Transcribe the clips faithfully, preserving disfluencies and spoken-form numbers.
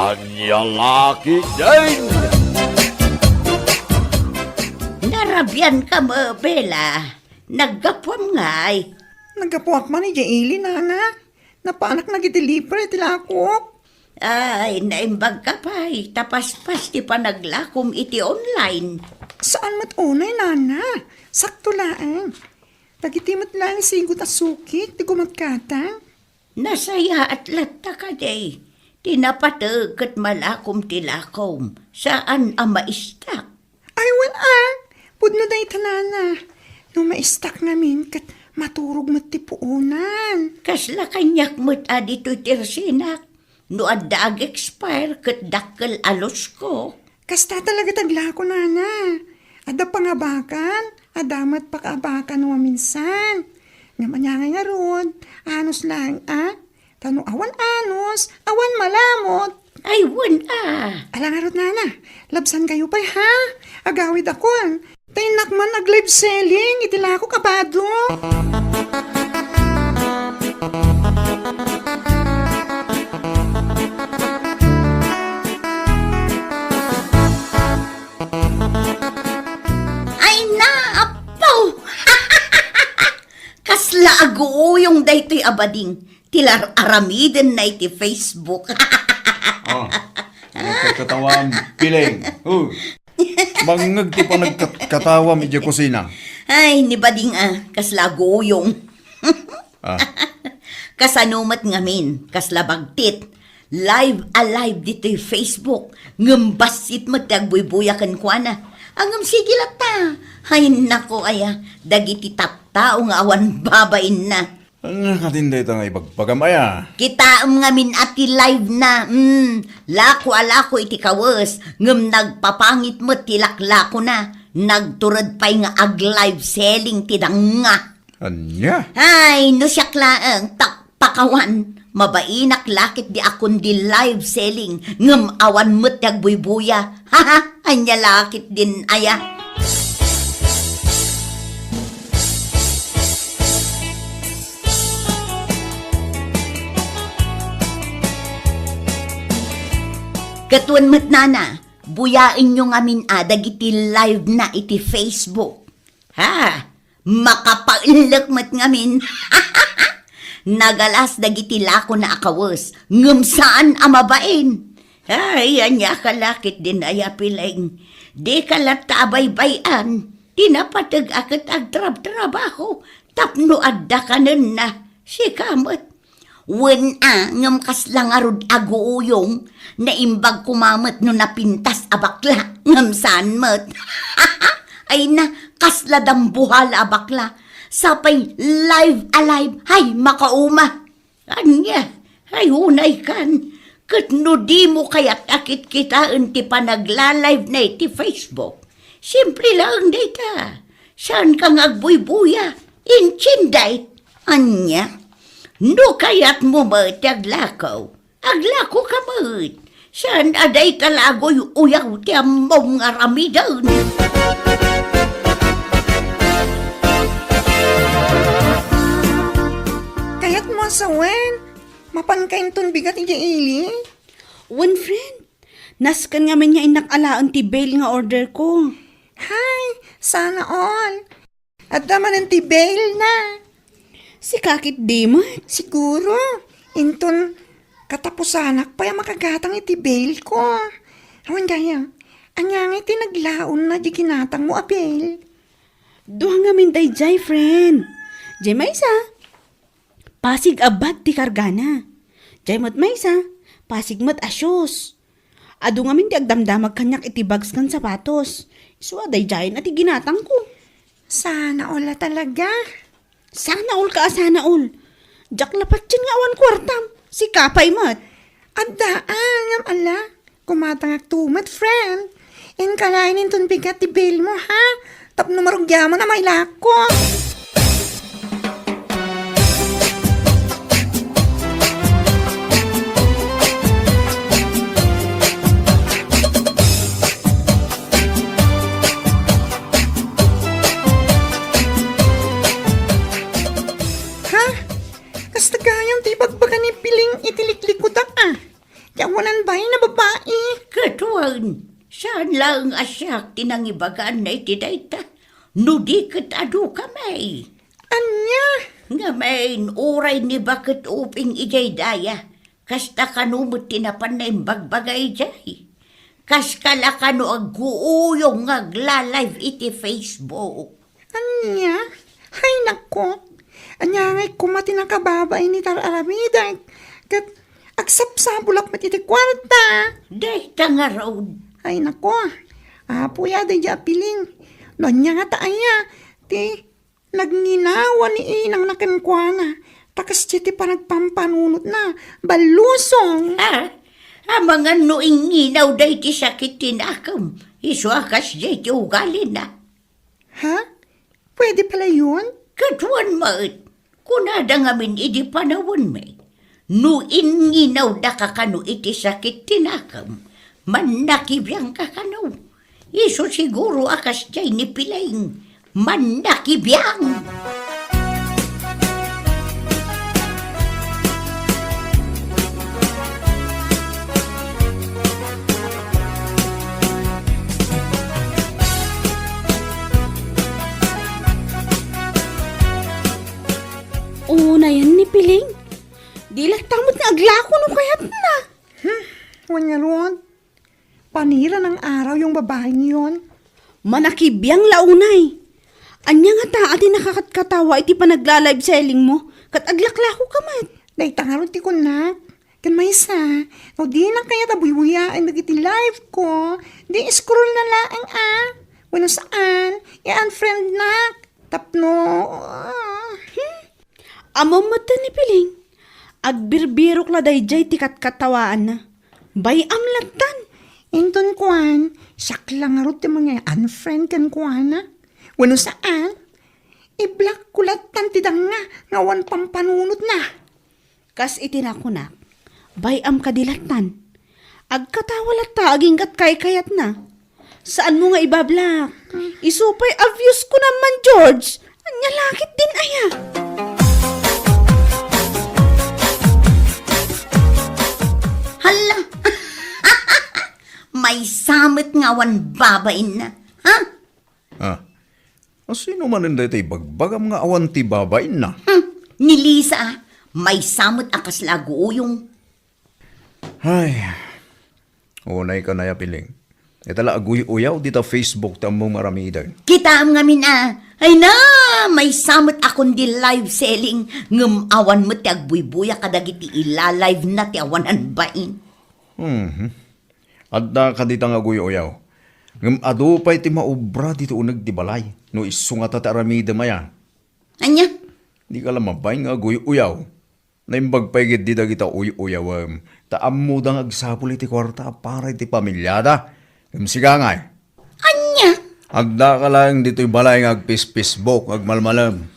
Ania la ketdin? Narabian ka met, Bella. Naggapuam ngay? Naggapuak man idiay ili, nana. Napaanak nagideliver iti lakok. Ay, naimbag ka pay, ta paspas ti panaglakom iti online. Saan met unay, nana. Sakto laeng. Dagiti met laeng sigut a sukik ti gumatkatang. Nasayaat latta kadi ti napateg ket malakom ti lakom, saan a maistak. Ay, wen a, pudno dayta, nana. No maistak ngamin ket maturog met ti puonan. Kasla kaniak met a ditoy ti resinak. No adda ag-expire ket dakkel a losko. Kasta talaga ti aglako, nana. Adda pangabakan, adda met pakaabakan no maminsan. Ngem ania ngay ngarud, anus laeng a. Ta no awan anus, awan malamot. Ay, wen a. Ala ngarud, nana, labsankayo pay, ha? Agawidakon. Ta innak man ag-live selling iti lakok a bado. Ay, naapaw! Kasla aguuyong daytoy a bading ti lar-aramidenna iti Facebook. Oh, nagkakatawam, Piling. Oh. Mangngeg ti panagkatkatawam idiay kusina. Ay, ni bading a, kasla aguuyong. Ah. Kasano met ngamin, kasla bagtit. Live a live ditoy Facebook, ngem bassit met ti agbuybuya kenkuana. A, ngem sige latta. Ay, nako, aya, dagiti tattao nga awan babainna. Ania katin dayta nga ibagbagam, aya? Kitaem ngamin a ti live na, mm, lako a lako iti kawes, ngem nagpapangit met ti laklakona. Nagtured pay nga ag-live selling ti danga. Ania? Ay, no siak laeng, ta pakawan, mabainak la ketdi a kundi live selling, ngem awan met ti agbuybuya. Haha, ania la ketdin aya? Ket wen met, nana, buyaenyo ngamin a dagiti live na iti Facebook. Ha? Makapaellek met ngamin. Nagalas dagiti lakona a kawes, ngem saan a mabain. Ay, ania ka la ketdin aya, Piling? Dika latta a baybay-an ti napateg a ket agtrabtrabaho tapno adda kanenna. Sika met. Wen a, ngem kasla ngarud aguuyong, naimbag koma met no napintas a bakla, ngem saan met. Ay na, kasla dambuhala a bakla. Sapay live a live, hay, makauma. Ania, ay, unay kan, ket no dimo kayat a kitkitaen ti panagla-live na iti Facebook, simple laeng dayta. Saanka nga agbuybuya, intindiet. Ania, no kayatmo met ti aglako, aglako ka met. Saan a dayta la aguy-uyaw ti ammom nga aramiden. Kayatmo a sawen, mapanka inton bigat idiay ili? Wen, friend. Nasken ngamin nga innak alaen ti bail nga order ko. Hay, sana all. Adda manen ti bail na. Sika ketdi met? Siguro, inton katapusanak pay a makagatang iti bail ko. Awan gayam, ania ngay ti naglaonna di ginatangmo a bail? Dua ngamin daydiay, friend. Diay maysa, pasig a bag ti kargana. Diay met maysa, pasig met a shoes. Adu ngamin ti agdamdamag kaniak iti bags ken sapatos. Isu a daydiayen a ti ginatangko. Sana all a talaga. Sana all ka a sana all. Diak la patien nga awan kuartam. Sika pay met. Adda, ah, ngem ala. Kumatangakto met, friend. Inka laeng inton bigat ti bail mo, ha? Tapno marugiaman a mailako. Ha? Kasta gayam ti ibagbaga ni Piling iti liklikudak, ah. Ti awanan bain a babai. Ket wen, saan laeng a siak ti nangibaganna iti dayta, no di ket adu kami. Ania? Ngamin, uray ni Baket Uping idiay daya, kasta kano met ti napan naimbagbaga idiay. Kas kala kano agguuyong nga agla-live iti Facebook. Ania? Ay, nako. Ania ngay koma ti nakababain iti ar-aramidek? Ket agsapsapulak met iti kuarta. Dayta ngarud. Ay, nako. Apo ya, daydiay a piling. No ania ngata aya ti nagnginawa ni inangna kenkuana, ta kasdiay ti panagpampanunotna, ballusong. Ha? Amangan no ingnginaw daydi sakit ti nakem, isu a kasdiay ti ugalina. Ha? Pwede pala yun? Ket wen met, kunada ngamin idi panawenmi, no innginaw daka kano iti sakit ti nakem, mannakibiangka kano. Isu siguro a kasdiay ni Piling, mannakibiang. Unayen ni Piling. Di latta met nga aglako no kayatna. Hmm, wen ngarud. Panira nang araw yung babaeng yon. Manakibiang la unay. Ania ngata a ti nakakatkatawa iti panagla-live selling mo? Ket aglaklako ka met. Dayta ngarud ti kunnak. Ken maysa, no dinak kayat a buybuyaen dagiti live ko, di scroll na laeng a. Wenno saan, i-unfriend nak. Tapno, ah. Hmm. Ammom met ni Piling, agbirbirok la daydiay ti katkatawaanna. Bay-am lattan. Inton kuan, siak la ngarud ti mangay-unfriend kenkuana. Wenno saan, i-block ko lattan ti danga nga awan pampanunotna. Kas iti nakunak, bay-am kadi lattan. Agkatawa latta agingga kaykayatna. Saanmo nga ibablock? Isu pay a views ko naman, George. Ania la ketdin aya? Hala! Maysa met nga awan babainna. Ha? Ah, asino manen daytoy ibagbagam nga awan ti babainna? Hmm, ni Lisa, maysa met a kasla aguuyong. Ay, unay ka na ya, Piling. Ita la aguy-uyaw dita Facebook ti ammom nga aramiden. Kitaem ngamin a, ay na, maysa met a kundi live selling, ngem awan met ti agbuybuya kadagiti ila-live na ti awanan bain. Mhm. Adda ka dita nga aguy-uyaw. Ngem adu pay ti maubra ditoy uneg ti balay. No isu ngata ti aramidem aya. Ania? Dika la mabain nga aguy-uyaw. Naimbag pay ketdi dagita uy-uyawem. Ta ammoda nga agsapul iti kuarta a para iti pamiliada. Ngem sika ngay. Ania? Adda ka laeng ditoy balay nga agpis-Facebook, agmalmalem.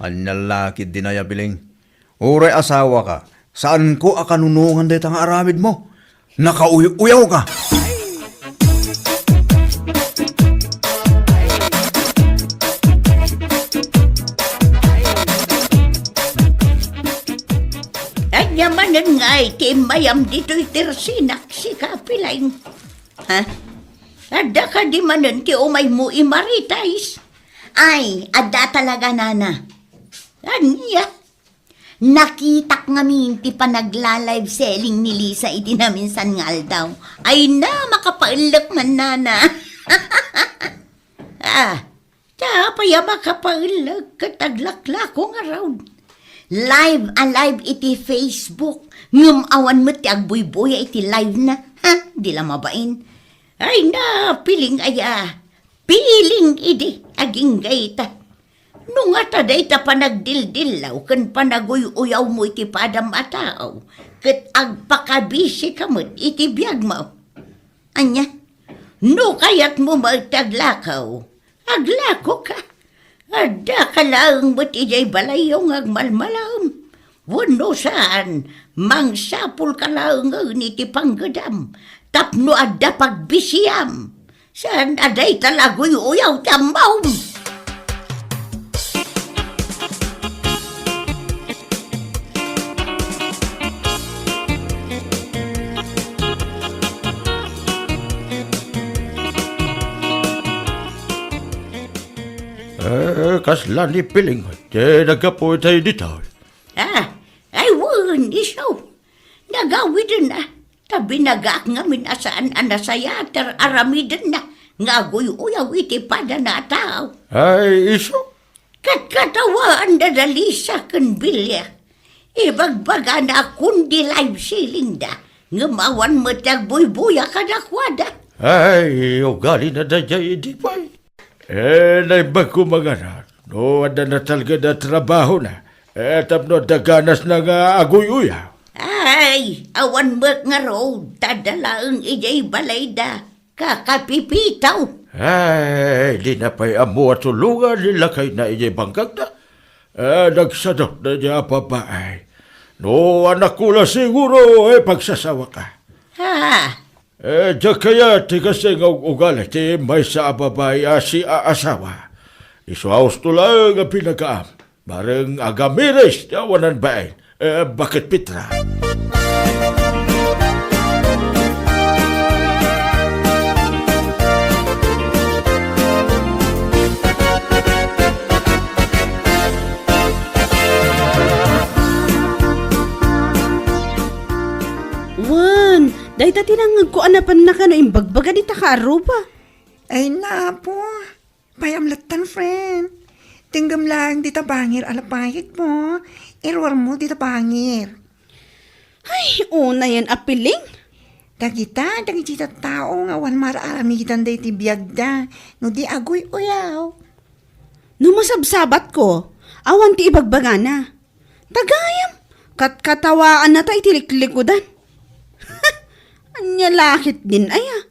Ania la ketdin aya, Piling? Uray asawa ka, saanko a kanunongan dayta nga aramidmo. Nakauy-uyaw ka. Ania manen ngay ti immayam ditoy tersinak, sika, Piling? Ha? Adda kadi manen ti umaymo i-monetize? Ay, adda talaga, nana. Ania? Nakitak ngamin ti panagla-live selling ni Lisa iti naminsan nga aldaw. Ay na, makapaellek man, nana. Ah, ta apay a makapaellek ket aglaklako ngarud. Live a live iti Facebook, ngem awan met ti agbuybuya iti live na. Ha? Di la mabain. Ay na, Piling aya. Piling idi, agingga ita. No ngata dayta panagdildillaw ken panaguy-uyawmo iti padam a tao, ket agpakabisika met iti biagmo. Ania? No kayatmo met ti aglakaw, aglakoka. Addaka laeng met idiay balayyo nga agmalmalaem. Wenno saan, mangsapulka laengen iti panggedam tapno adda pagbisiam. Saan a dayta la aguy-uyaw ti ammom. Kasla ni Piling ti naggapu itay ditoy? Ah, ay wen, isu. Nagawidenna. Ta binagaak ngamin a saan a nasayaat ti ar-aramidenna nga aguy-uyaw iti padana a tao. Ay, isu? Ket katawaan da da Lisa ken Bilya. Ibagbagana a kundi live selling da, ngem awan met ti agbuybuya kadakuada. Ay, ugalina daydiay idi pay. Eh, naimbag koma ngarud, no adda natalged a trabahona, eh, tapno adda ganasna nga aguy-uyaw. Ay, awan met ngarud, ta adda laeng idiay balayda. Kakapipitaw. Ay, dina pay ammo a tulongan ni lakayna idiay bangkagna. Eh, nagsadutna idiay a babai. No anakko la siguro, eh, pagsasawaka. Ha? Eh, diak kayat ti kastoy nga ug-ugali ti maysa a babai a siaasawa. Isu a husto laeng a pinakaam. Bareng agamiris ti awanan bain. Eh, bakit Petra? Wen, dayta ti nangngegko a napanna kano imbagbaga dita kaarruba. Ay, napo. Pay-am lattan, friend. Tenggem laeng dita bangir a lapayek mo. Iruarmo dita bangir. Ay, unayen a piling. Dagita, dagiti tattao nga awan mar-aramidan daydi biagda, no di aguy-uyaw. No masabsabatko, awan ti ibagbagana. Tagayam, katkatawaannata iti liklikudan. Ania la ketdin aya?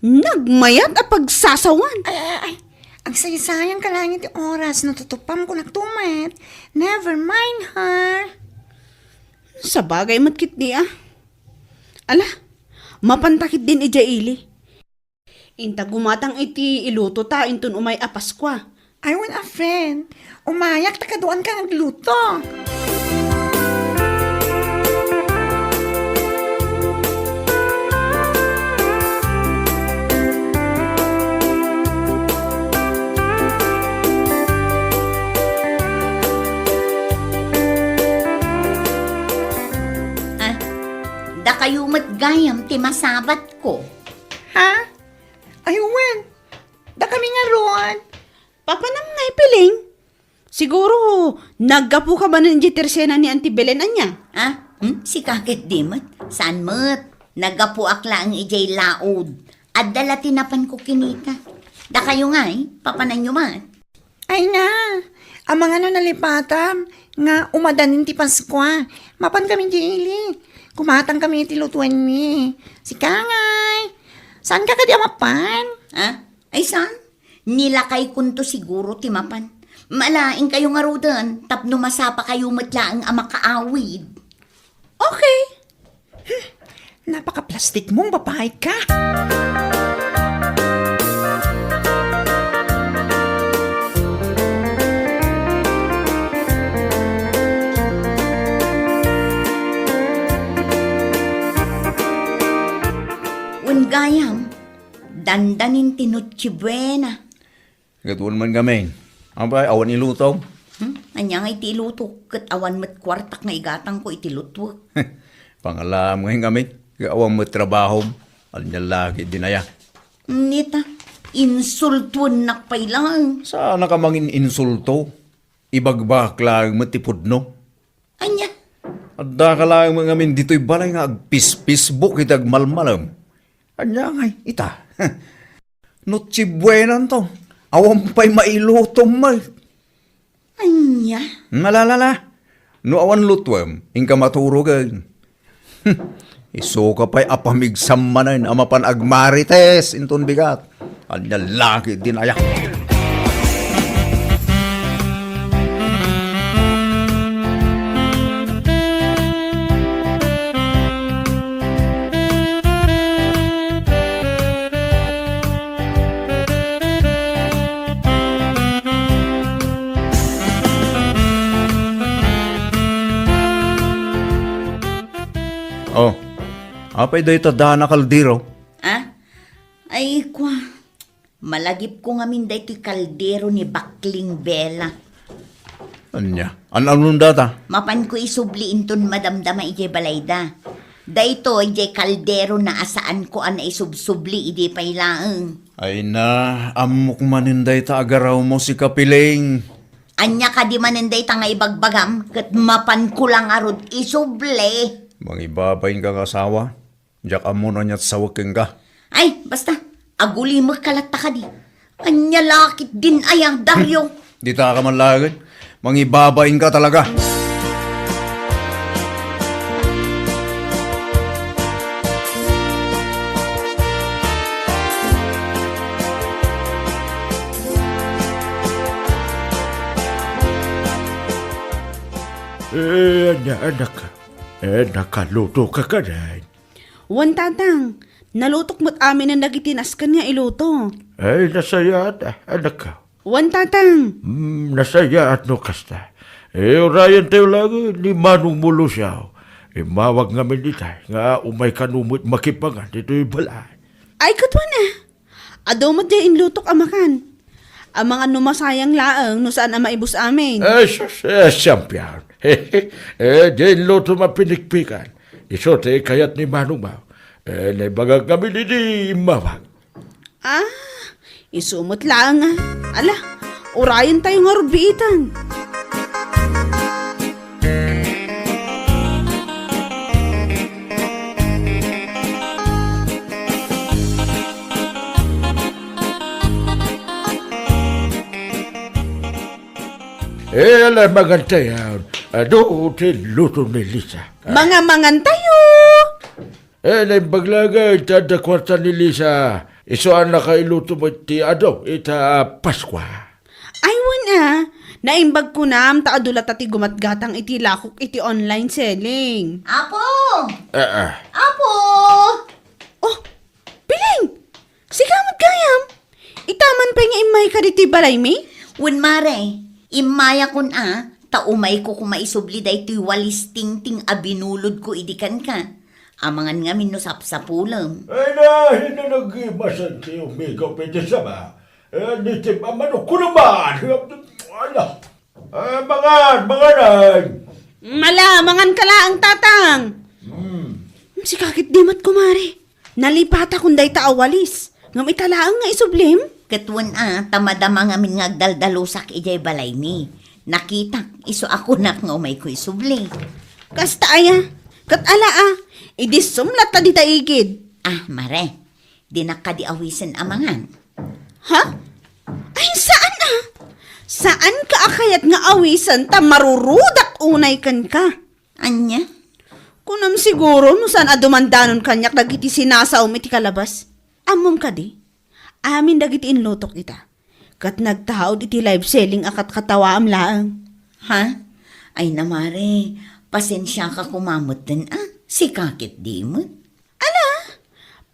Nagmayat a pagsasawan. Ay, ay, ay. Agsaysayangka laeng iti oras no tutupam kunak tumet. Never mind her. Sabagay met ketdi a. Ala, mapanta ketdin idiay ili. Inta gumatang iti ilutota inton umay a Paskua. Ay, wen a friend. Umayak ta kaduanka nga agluto. Ah, dakayo met gayam ti masabatko. Ha? Ay, wen. Dakami ngarud. Papanam ngay, Piling? Siguro, naggapuka manen idiay tersena ni Auntie Belen, ania? Ah? Hmm? Sika ketdi met? Saan met? Naggapuak laeng idiay laod. Adda la ti napanko kinita. Dakayo ngay, papananyo man? Ay na, amangan no nalipatam nga umadanin ti Paskua. Mapankami idiay ili. Kumatangkami iti lutuenmi. Sika ngay. Saanka kadi a mapan? Ah? Ay, saan? Ni lakaykonto siguro ti mapan. Malaingkayo ngaruden tapno masapakayo met laeng a makaawid. Okay. Hmm, napakaplastikmong babae ka. Wen gayam, dandanin ti Noche Buena. Ket wen man ngamin. Apay, awan ilutom? Hmm? Ania nga iti ilutok? Ket awan met kuartak nga igatangko iti lutuek. Pangalaam ngay ngamin, ket awan met trabahom. Ania la ketdin aya? Nita, insultuennak pay laeng. Saanka mangin-insulto? Ibagbagak laeng met ti pudno. Ania? Addaka laeng met ngamin ditoy balay nga agpis-Facebook iti agmalmalem. Ania ngay ita? Noche Buenanto. Awan pay mailutom met. Ania? Nalalala. No awan lutuem, inka maturogen. Isuka pay a pamigsam manen a mapan agmarites inton bigat. Ania la ketdin aya? Oh, apay dayta Dana Caldero? Ah? Ay, kua. Malagipko ngamin daytoy kaldero ni Bakling Bela. Ania? An-anon data? Mapanko isubli inton madamdama idiay balayda. Daytoy, diay kaldero na a saanko a naisubsubli idi pay laeng. Ay na, ammok manen dayta a garawmo, sika Piling. Ania kadi manen dayta nga ibagbagam, ket mapanko la ngarud isubli. Mangibabain ka nga asawa? Diak ammo no aniat sawek kenka. Ay, basta, agulimek ka latta kadi. Ania la ketdin aya, Dario? Dita ka man laeng. Mangibabain ka talaga. Eh, ania, anak? Eh, nakaluto ka kadi? Wen, Tatang. Nalutok met aminen dagiti nasken nga iluto. Ay, nasayaat, ah, anak. Wen, Tatang. Hmm, nasayaat no kasta. Eh, urayentayo laeng ni Manong Mulusiaw. Immawag ngamin itay nga umay kano met makipangan ditoy balay. Ay, ket wen, ah. Adu met diay inlutok a makan. Amangan no masayang laeng no saan a maibus amin. Eh, sus, eh, siampian. Eh, diay inluto mapinikpikan. Isu ti kayat ni Manong Mau. Eh, naibagak ngamin idi immawag. Ah, isu met laeng, ah. Ala, urayentayo ngarud biitan. Eh, ala, mangantayo. Adu ti luto ni Lisa. Mangamangantayo. Eh, naimbag laeng ta adda kuarta ni Lisa. Isu a nakailuto met ti adu ita a Paskua. Ay, wen a, naimbag kunam ta adu latta ti gumatgatang iti lakok iti online selling. Apo! Eh, eh. Apo! Oh, Piling! Sika met gayam? Itaman pay nga immayka ditoy balaymi? Wen, mare, immayakon a, ta umayko koma isubli daytoy walis tingting a binulodko idi kenka. Amangan ngamin no sapsapulem. Ay na, hinanaggimasan ti umigup iti saba. Eh, ni Tim Amano, kunaman. Ala. Eh, mangan, mangan ay. Mala, mangan ka laeng, Tatang. Hmm. Sika ketdi met, kumare. Nalipatakon dayta a walis. Ngem ita laeng nga isublim? Ket wen a, ta madama ngamin nga agdaldalusak idiay balaymi. Nakitak, isu a kunak nga umayko isubli. Kasta aya? Ket ala a, idissum latta dita igid. Ah, mare, dinak kadi awisen a mangan. Ha? Ay, saan a? Saanka a kayat nga awisen ta marurudak unay kenka. Ania? Kunam siguro no saan a dumandanon kaniak dagiti sinasaom iti kalabas. Ammom kadi? Amin dagiti inlutok ita. Ket nagtaud iti live selling a katkatawaam laeng. Ha? Ay na, mare, pasensiaka koma metten a, sika ketdi met. Ala,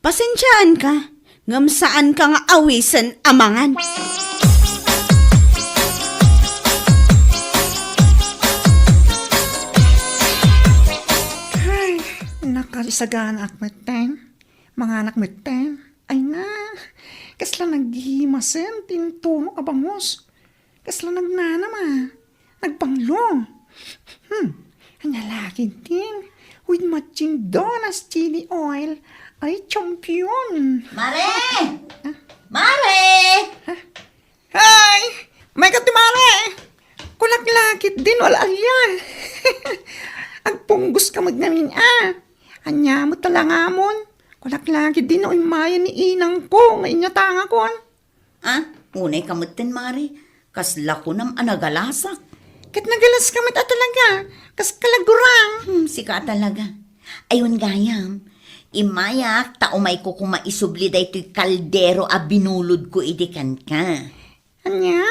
pasensiaanka, ngem saanka nga awisen a mangan. Ay, nakasaganaak metten. Manganak metten. Ay na, kasla naggimasen ti intuno a bangus. Kasla nagnanam a, nagbanglo. Hmm, ania la ketdin, with matching Donna's chili oil. Ay, champion. Mare! Ah? Mare! Ah? Ay, may ka ti mare. Kunak la ketdin, wala alian. Agpunggos ka met ngamin a. Ania met talangamon. Kunak la ketdin no immayan ni inangko nga inyatangakon. Ah, unay ka metten, mare. Kasla kunam a nagalasak. Ket nagalas ka met a talaga. Kas kalagurang. Hmm, sika a talaga. Ay wen gayam, immayak ta umayko koma isubli daytoy kaldero a binulodko idi kenka. Ania?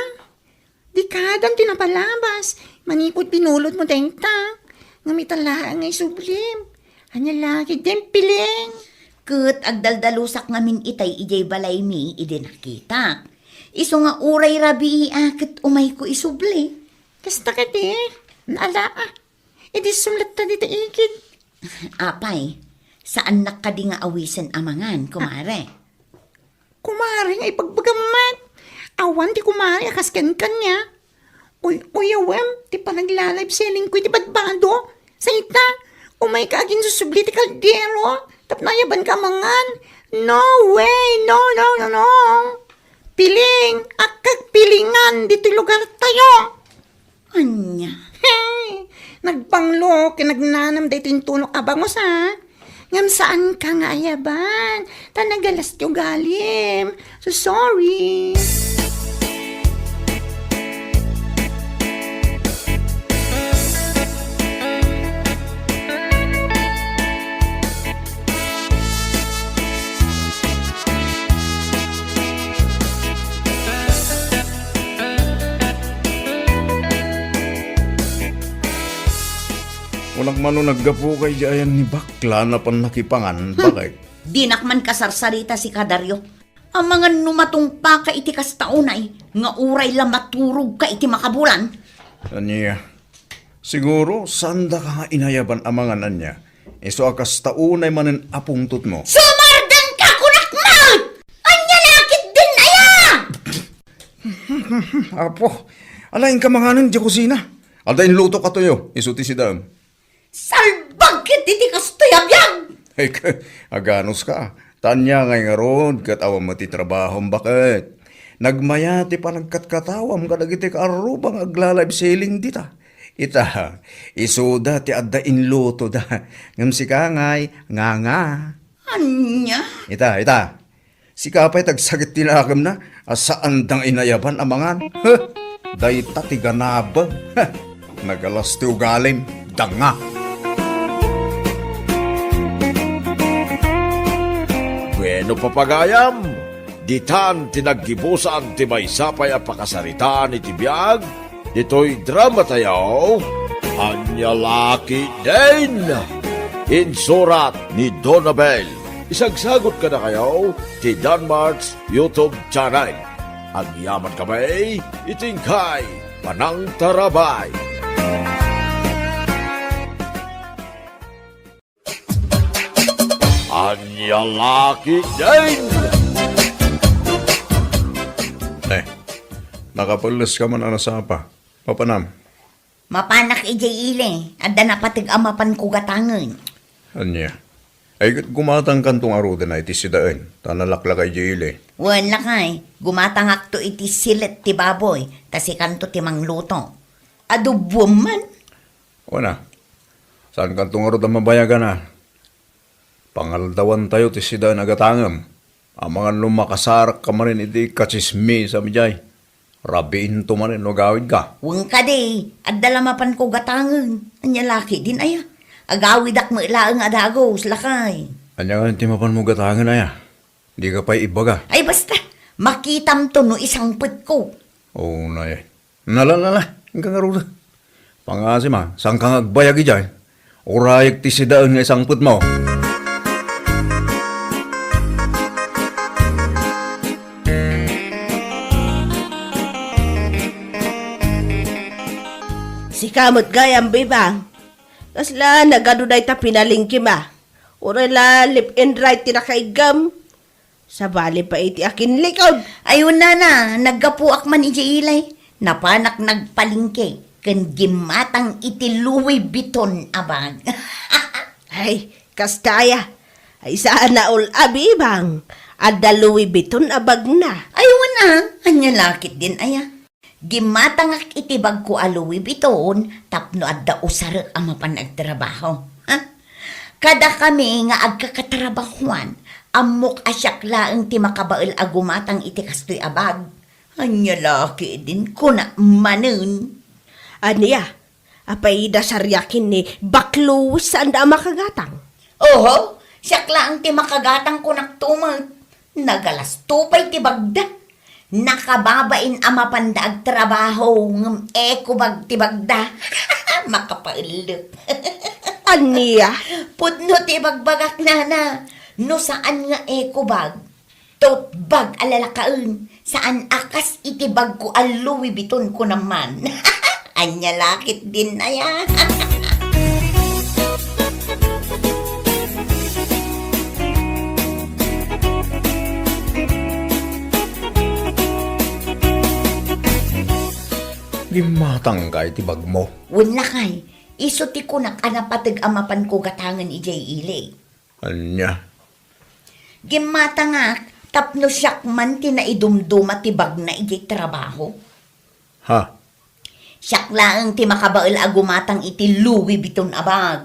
Dika dan ti napalabas. Manipud binulodmo dayta. Ngem ita laeng nga isublim. Ania la ketdin, Piling? Ket agdaldalusak ngamin itay idiay balaymi idi nakitak. Isu nga uray rabii a ket umayko isubli. Kasta kadi, naala a. Idissum latta dita igid. Apay, saannak kadi nga awisen a mangan, kumare? Umare nga ibagbagam met. Awan ti kumare a kas kenka nia. Uy, uyawem, ti panagla-live selling ko iti badbado. Sa ita, umayka agin susubli ti kaldero. Tapno ayabanka a mangan. No way! No, no, no, no! Piling! Akkagpilingan ditoy lugar tayo! Ania? Nagbanglo ken nagnanam daytoy intuno a bangus, a? Ngem saanka nga ayaban, ta nagalas ti ugalim. So sorry. Kunak man no naggapuka idiay ayan ni bakla a napan nakipangan, Hmm. bakit? Dinak man kasarsarita, sika, Dario. Amangan no matungpaka iti kasta unay, nga uray la maturogka iti makabulan. Ania? Siguro, saandaka nga inayaban a mangan ania. Isu a kasta unay manen a pungtotmo. Sumardengka, kunak met! Ania la ketdin aya? Apo, alaingka manganen idiay kusina. Adda inlutok a tuyo, isu ti sidaem. Salbag ket iti kastoy a biag! Ay, ka-, aganuska. Ta ania ngay ngarud ket awan met ti trabahom, baket? Nagmaya ti panagkatkatawam kadagiti kaarruba nga agla-live selling dita. Ita, isuda ti adda inlutoda. Ngem sika ngay, nganga. Ania? Ita, ita. Sika pay ti agsakit ti nakemna a saanda nga inayaban a mangan. Huh! Dayta ti ganabem. Huh! Nagalas ti ugalim. Danga. Bueno, papagayam, ditan ti naggibusan ti maysa pay a pakasaritaan iti biag ditoy drama tayo, Ania La Ketdin. Insurat ni Donabel. Isagsagot kadakayo ti Danmart's YouTube channel. Agyaman kami iti inkay panangtarabay. Ania La Ketdin! Eh, nakapelles ka man a nasapa. Mapanam? Mapanak idiay ili, adda napateg a mapanko gatangen. Ania? Ay, ket gumatangkanto ngaruden iti sidaen, ta nalaklaka idiay ili. Wen, lakay, gumatangakto iti silet ti baboy, ta sikanto ti mangluto. Adoboem man. Wen a, saankanto ngarud a mabayagan a. Pangaldawantayo ti sidaen a gatangem. Amangan no makasarakka manen iti katsismisam idiay. Rabiinto manen no agawidka. Wen kadi, adda la mapanko gatangen. Ania la ketdin aya? Agawidak met laeng a dagus, lakay. Ania ngamin ti mapanmo gatangen aya? Dika pay ibaga. Ay, basta, makitamto no isangpetko. Oo, nay. Nala, nala, inka ngarud. Pangasim a, saanka nga agbayag idiay. Urayek ti sidaen nga isangpetmo. Sika met gayam, Bebang. Kasla nagadu dayta pinalengkem a. Uray la left and right ti nakaiggam. Sabali pay iti akinlikod. Ay, wen, nana, naggapuak man idiay ili. Napanak nagpalengke ken gimmatang iti Louis Vuitton a bag. Ay, kasta aya. Ay, saan a ol-, a, Bebang. Adda Louis Vuitton a bagna. Ay, wen a, ania la ketdin aya? Gimmatangak iti bagko a Louis Vuitton tapno adda usarek a mapan agtrabaho. Ha? Kadakami nga agkakatrabahoan, ammok a siak laeng ti makabael a gumatang iti kastoy a bag. Ania la ketdin kunak manen. Ania? Apay, dasariak ken ni Bakluis saanda a makagatang? Oho, siak laeng ti makagatang, kunakto met. Nagalasto pay ti bagda. Nakababain a mapanda agtrabaho, ngem eco bag ti bagda. Makapaellep. Ania? Pudno ti ibagbagak, nana. No saan nga eco bag, tote bag a lalakaen, saan a kas iti bagko a Louis Vuitton, kunam man. Ania la ketdin aya? Immatangka iti bagmo. Wen lakay, isu ti kunak a napateg a mapanko gatangen idiay ili. Ania? Gimmatangak tapno siak man ti naidumduma ti bagna idiay trabaho. Ha? Siak laeng ti makabael a gumatang iti Louis Vuitton a bag.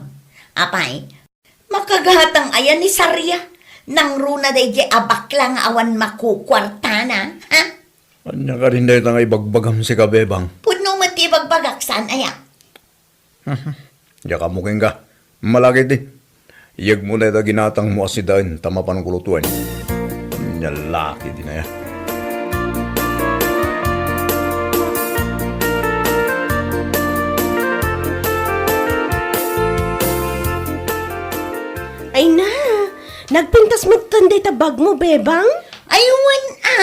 Apay, makagatang aya ni Saria? Nangruna daydiay a bakla nga awan makukuartana, ha? Ania kadin dayta nga ibagbagam sika, Bebang? Pudno met ti ibagbagak, saan aya? Diak ammo kenka. Malakit di. Iyegmo dayta ginatangmo a sidaen ta mapanko lutoen. Nia lakit di naya. Ay na, nagpintas metten dayta bagmo, Bebang? Ay, wen a.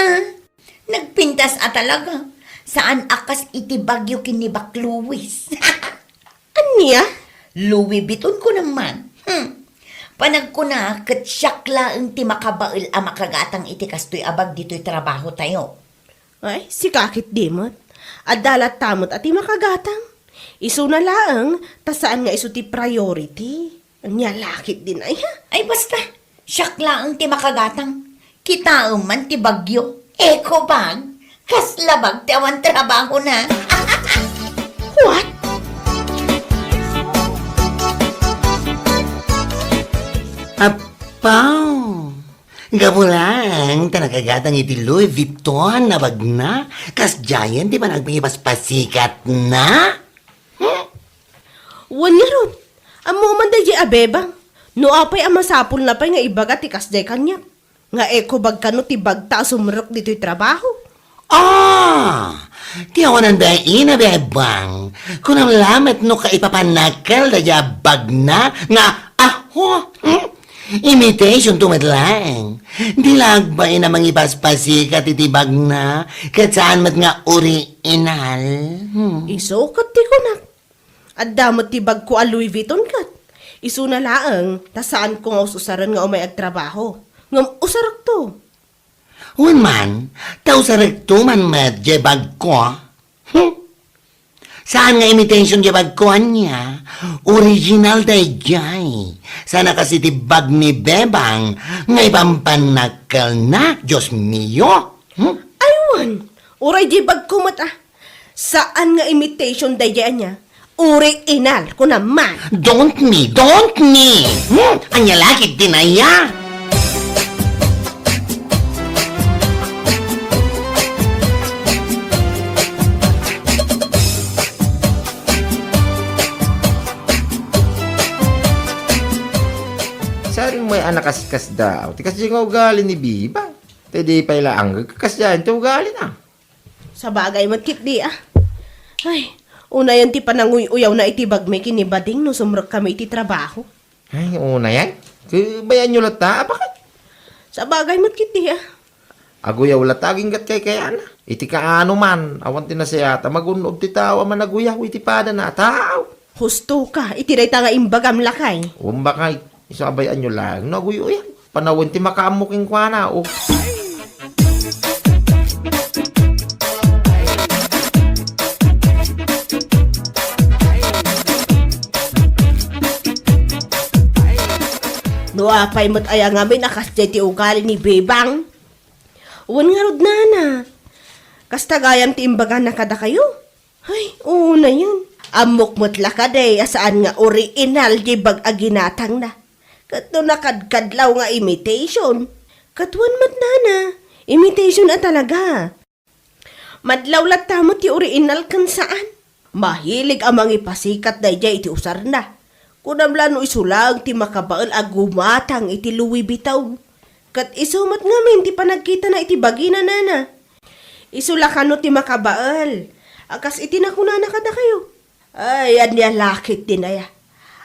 Nagpintas a talaga. Saan a kas iti bagyo ken ni Bak Louis. Ania? Louis Vuitton ko naman. Hmm. Panagkuna, ket siak laeng ti makabael a makagatang iti kastoy a bag ditoy trabaho tayo. Ay, sika ketdi met. Adda latta met a ti makagatang. Isuna laeng, ta saan nga isu ti priority. Ania lakit di naya? Ay, basta. Siak laeng ti makagatang. Kitaem man ti bagyo. Eco bag. Kasla bag ti awan trabahona. What? Apaw! Gapu lang ta nakagatang iti Louis Vuitton a bagna, kasdiayen ti panagpangipaspasikatna. Hmm? Wen ngarud, ammo man daydiay a Bebang, no apay a masapulna pay nga ibaga ti kasdiay kaniak, nga eco bag kano ti bagta a sumrek ditoy trabaho. Ah! Ti awanan bain a Bebang, kunam lamet no kaipapannakkel daydiay a bagna nga, aho, hmm? Imitation to met laeng. Di la agbain a mangipaspasikat iti bagna, ket saan met nga original. Hmm. Isu ket ti kunak. Adda met ti bagko a Louis Vuitton ket. Isuna laeng, ta saanko nga us-usaren nga umay agtrabaho. Ngem usarekto. Wen man, ta usarekto man met jay bagko. Hmm. Saan nga imitation jay bagko ania? Original dayjay. Saan a kas iti bag ni Bebang nga ipampannakkelna, Dios mio. Hmm? Ay wen, uray jay bagko met a. Saan nga imitation dayjay ania? Original, kunam man. Don't me, don't me! Hmm? Ania lakit di naya? Saring may anak kaskas daw. Ti kasdiay nga ugali ni Biba. Ti di pay la anggeg kasdiay ti ugali na. Sabagay met ketdi a. Ay, unayen ti pananguy-uyawna iti bagmi ken ni Bading no sumrekkami iti trabaho. Ay, unayen? Kabayanyo latta, a, baket? Sabagay met ketdi a. Aguyaw latta aginggat kaykayana. Iti kaano man, awan ti nasayaat a magun-ob ti tao a managuyaw iti padana a tao. Husto ka, iti dayta nga imbagam, lakay. Wen, lakay, isu a bay-anyo laeng no aguy-uyan. Panawen ti makaammo kenkuana, o. No apay met aya ngamin a kasdiay ti ugali ni Bebang? Wen ngarud, nana. Kasta gayam ti imbagana kadakayo? Ay, unayen. Ammok met la kadi a saan nga original jay bag a ginatangna. Ket no nakadkadlaw nga imitation, ket wen met, nana, imitation a talaga. Madlaw latta met ti original ken saan. Mahilig a mangipasikat dayjay iti usarna. Kunam la no isu laeng ti makabael a gumatang iti Louis Vuitton. Ket isu met ngamin ti panagkitana iti bagina, nana. Isu la kano ti makabael a kas iti nakunana kadakayo. Ay, ania lakit di naya?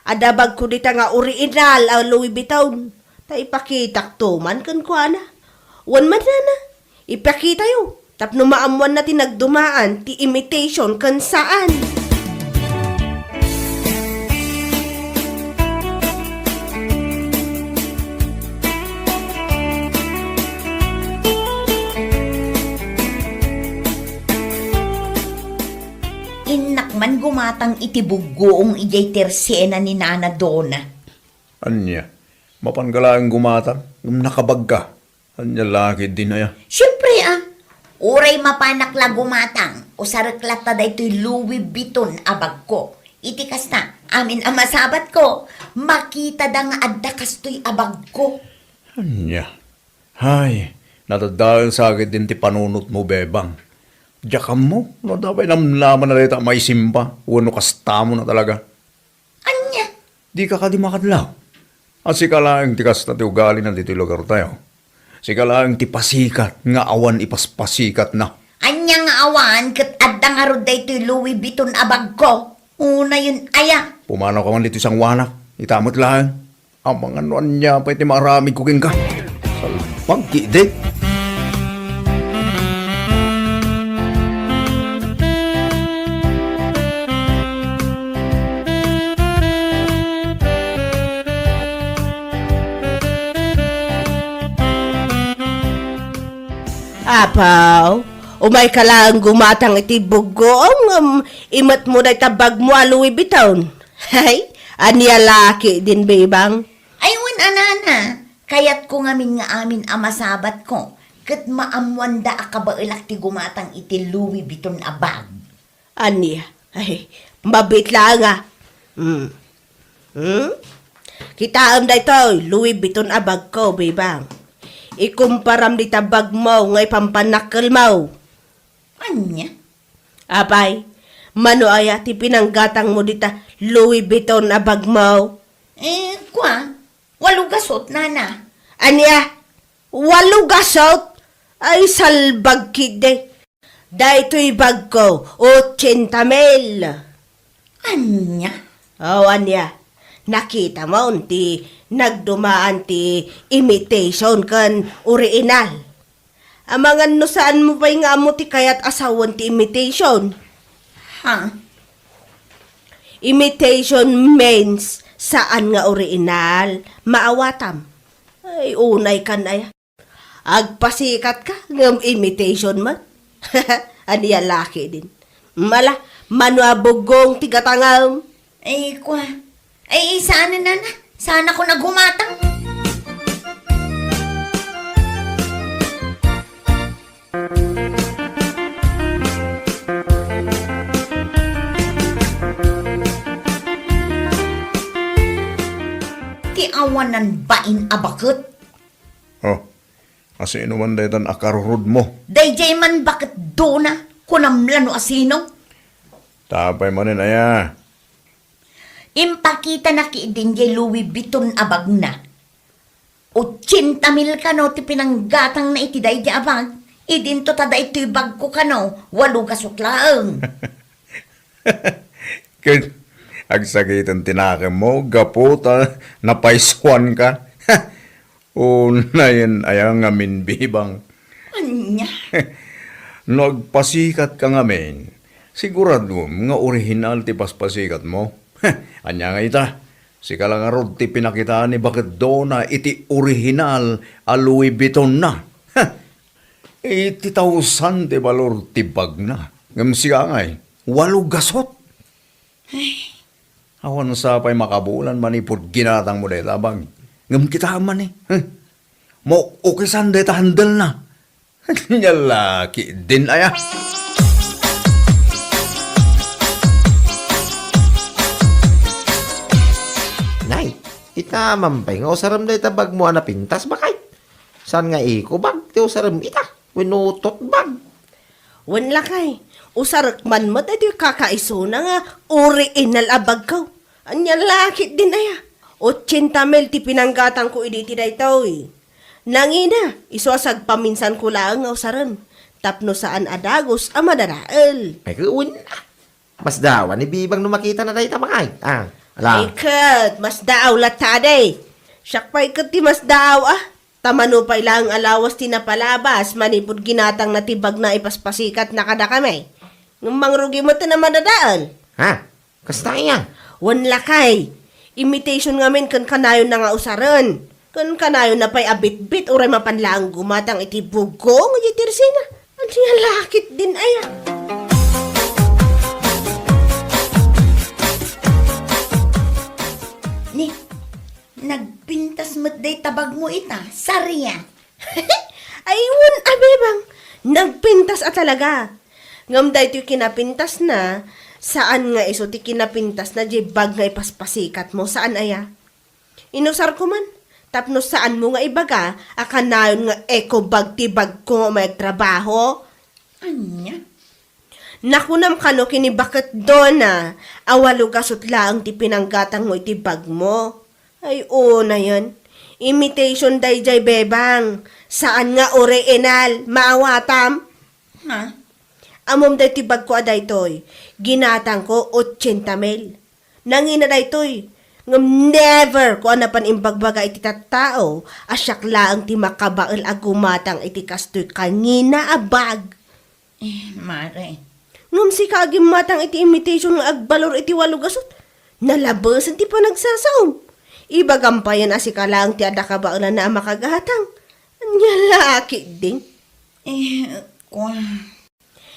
Adda bagko dita nga original a Louis Vuitton. Ta ipakitakto man kenkuana. Wen met, nana, ipakitayo tapno maammoanna ti nagdumaan ti imitation ken saan. Gumatang iti buggoong idiay tersena ni Nana Dona. Ania? Mapanka laeng gumatang? Ngem nakabagka. Ania la ketdin aya? Siempre, a. Uray mapanak la gumatang, usarek latta daytoy Louis Vuitton a bagko. Iti kasta, amin a masabatko, makitada nga adda kastoy a bagko. Ania? Hay, nadadael sa ketdin ti panunotmo, Bebang. Diak ammo no adda pay namnama dayta a maisimba wenno kastamo na talaga. Ania? Dika kadi makadlaw? A, sika laeng ti kasta ti ugalina ditoy lugartayo. Sika laeng ti pasikat nga awan ipaspasikatna. Ania nga awan ket adda ngarud daytoy Louis Vuitton a bagko? Unayen aya? Pumanawka man ditoy sangoanak. Ita met laeng. Amangan no ania pay ti maaramidko kenka. Salbag ketdi. Apaw, umayka laeng gumatang iti buggoom, ngem imetmo dayta bagmo a Louis Vuitton. Hay, ania la ketdin, Bebang? Ay, wen a, Nana, kayatko ngamin nga amin a masabatko, ket maammoanda a kabaelak ti gumatang iti Louis Vuitton a bag. Ania? Ay, mabiit laeng a. Hmm. Hmm? Kitaem daytoy, Louis Vuitton a bagko, Bebang. Ikumparam dita bagmo nga ipampannakkelmo. Ania? Apay, mano aya ti pinanggatangmo dita Louis Vuitton a bagmo? Eh, kua, walo gasut, Nana. Ania? Walo gasut? Ay, salbag ketdi. Daytoy bagko, ochenta mil. Ania? O, ania? Nakitamon ti nagdumaan ti imitation ken original. Amangan no saanmo pay nga ammo ti kayat a sawen ti imitation. Ha? Imitation means saan nga original. Maawatam. Ay, unaykan aya. Agpasikatka, ngem imitation man. Ania la ketdin? Mala, mano a buggong ti gatangem? Ay, kua. Ay, saan na, na? Saan ako nagumatang? Ti awanan bain a baket. Oh, asino man daytan a karurudmo? Daydiay man baket Dona, kunam la no asino? Apay manen aya? Impakitana ketdin diay Louis Vuitton a bagna. Ochenta mil kano ti pinanggatangna iti daydiay a bag. Idinto ta daytoy bagko kano, walo gasut laeng. Ket agsakiten ti nakemmo gapu ta napaysuanka. Unayen aya ngamin, Bebang? Ania? No agpasikatka ngamin, siguradom nga orihinal ti paspasikatmo. Ania nga ita? Sika la ngarud ti pinakita ni Baket Dona iti orihinal a Louis Vuittonna. Eighty thousand ti balor ti bagna. Ngem sika ngay, walo gasut. Ay, awan sa pay makabulan manipud ginatangmo dayta a bag. Ngem kitaem man, eh. Huh? Maukisan dayta handle na. Nia la ketdin aya. Nay, ita man pay nga usarem dayta bagmo a napintas, bakay? Saan nga eco bag ti usarem ita? Wenno tote bag? Wen lakay, usarek man met daytoy kakaisuna nga original a bagko. Ania la ketdin aya? Ochenta mil ti pinanggatangko idi iti daytoy. Nangina, isu a sagpaminsanko laeng nga usaren, tapno saan a dagus a madadael. Ay, wen, masdaaw ni Bebang no makitana dayta, bakay. Ah, ala. Ay, ket, masdaaw latta, adi. Siak pay ket ti masdaaw, ah. Ta mano pay laeng a lawas ti napalabas manipud ginatangna ti bagna a ipaspasikatna kadakami. Ngem mangrugi met a madadael. Ha? Kasta aya? Wen lakay, imitation ngamin ken kanayonna nga usaren. Ken kanayonna pay a bitbit uray mapan laeng gumatang iti buggoong iti tersena. Ania la ketdin aya? nagpintas met dayta bagmo ita, Saria. Ay, wen a, Bebang. Nagpintas a talaga. Ngem daytoy kinapintasna, saan nga isu ti kinapintasna diay bag nga ipaspasikat mo, saan aya? Inusarko man, tapno saanmo nga ibaga a kanayon nga eco bag ti bagko nga umayag trabaho? Ania? Nakunam kano ken ni Baket Dona a walo gasut laeng ti pinanggatangmo iti bagmo? Ay, unayen. Imitation daydiay, Bebang. Saan nga original. Maawatam? Ha? Ammom daytoy bagko a daytoy, ginatangko ochenta mil. Nangina daytoy, ngem never ko a napan imbagbaga iti tattao a siak laeng ti makabael a gumatang iti kastoy kangina a bag. Eh, mare. Ngem sika a gimmatang iti imitation nga agbalor iti walo gasut, nalabesen ti panagsasaom. Ibagam payen a sika laeng ti adda kabaelanna a makagatang. Ania la ketdin? Eh, kua.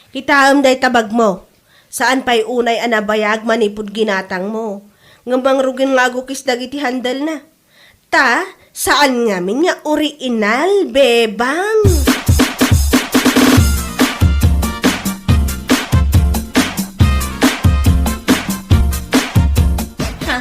Kitaem dayta bagmo. Saan pay unay a nabayag manipud ginatangmo. Ngem mangrugin nga agukis dagiti handle na. Ta, saan ngamin nga original, Bebang. Ha?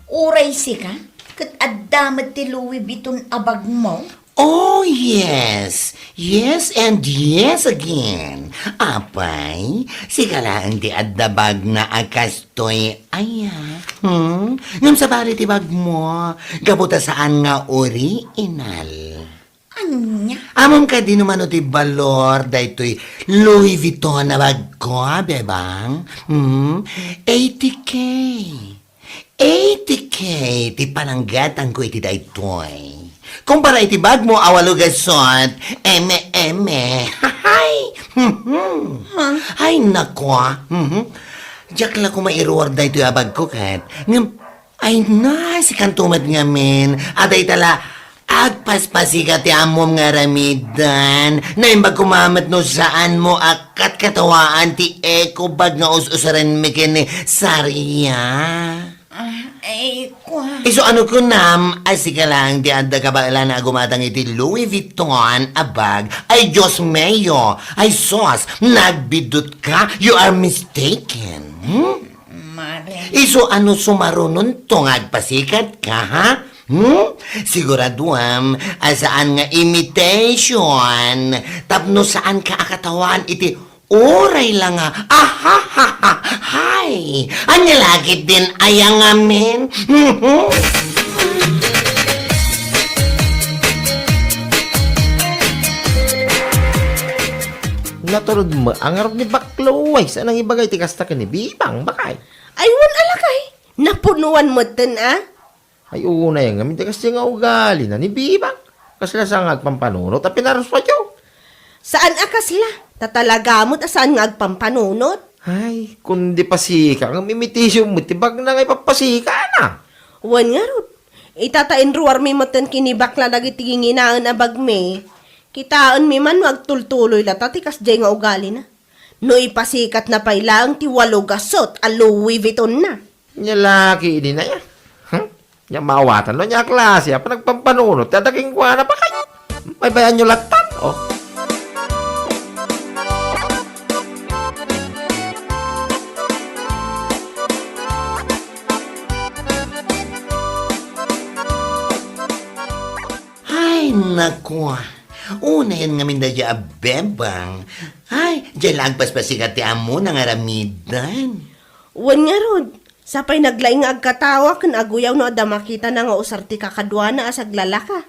Uray sika? Ket adda met ti Louis Vuitton a bagmo? Oh, yes. Yes and yes again. Apay, sika laeng ti adda bagna a kastoy aya. Hmm? Ngem sabali ti bagmo, gapu ta saan nga original. Ania? Ammom kadi no mano ti balor daytoy Louis Vuitton a bagko, Bebang? Hmm? Eighty K. Eighty K ti pananggatangko iti daytoy. Kumpara iti bagmo a walo gasut, eme, eme. Hay! Mhm. Ha? Ay, nako, ah. Mhm. Diak la ko mairuar daytoy a bagko ket. Ngem, ay na, sikanto met ngamin. A dayta la, agpaspasikat ti ammom nga aramiden. Naimbag koma met no saanmo a katkatawaan ti eco bag nga us-usarenmi ken ni Saria. Ah, ay, kua. Isu ano kunam, ay sika lang ti adda kabaelan a gumatang iti Louis Vuitton a bag. Ay, Dios mio! Ay, sus! Nagbidutka! You are mistaken! Hmm? Mare. Isu ano sumarunonto nga agpasikat ka, ha? Hmm? Siguraduam a saan nga imitation tapno saan ka a katawaan iti uray la nga ahahaha. Hay! Ania la ketdin aya ngamin? Mhm. Naturod met a ngarud ni Baklo, ay, saan nang ibaga iti kasta ken ni Bibang, bakay? Ay, wen a lakay. Napunuan metten, a? Ay, unay ngamin ti kasdiay nga ugalina ni Bibang. Kasla saan nga agpampanunot a pinaruspayo. Saan a kasla? Ta talaga met a saan nga agpampanunot? Ay, kundi pasika ngem imitation met ti bagna nga ipappasikana. Wen ngarud, ita ta inruarmi metten ken ni Bakla dagiti ginginaen a bagmi, kitaenmi man no agtultuloy lata ti kasdiay nga ugalina. No ipasikatna pay laeng ti walo gasut a Louis Vuitton na. Nia la ketdin aya. Hmm? Nia maawatan no ania a klase a panagpampanunot ti adda kenkuana, bakay. Baybayanyo lattan, oh. Ay, naku. Unayen ngamin daydiay a Bebang. Ay, diay la agpaspasikat ti ammona nga aramiden. Wen ngarud, sapay naglaing nga agkatawa ken aguyaw no adda makitana nga usar ti kakaduana a saglalaka.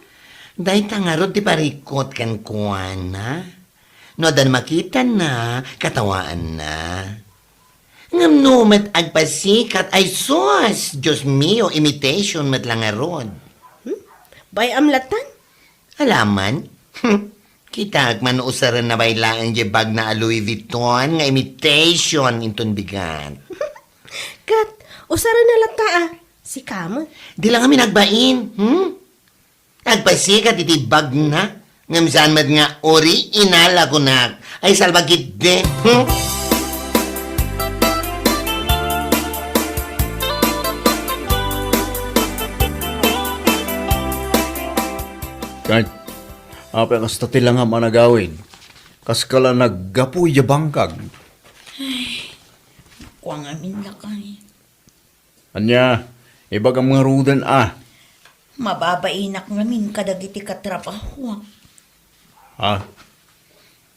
Dayta ngarud ti parikut kenkuana. No adda makitana, katawaanna. Ngem no met agpasikat, ay sus, Dios mio, imitation met la ngarud. Hmm? Bay-am lattan? Alaman? Kitaek man no usarenna pay laeng diay bagna a Louis Vuitton nga imitation inton bigat. Ket, usarenna latta a, sika met. Di la ngamin agbain, hmm? Agpasikat iti bagna, ngem saan met nga original a kunak. Ay, salba ketdi, hmm? Ket, apay kasta ti langam a nagawid? Kaskala naggapu idiay bangkag. Kua ngamin, lakay. Ania, ibagam ngaruden a. Mababainak ngamin kadagiti katrabahoak. Ha?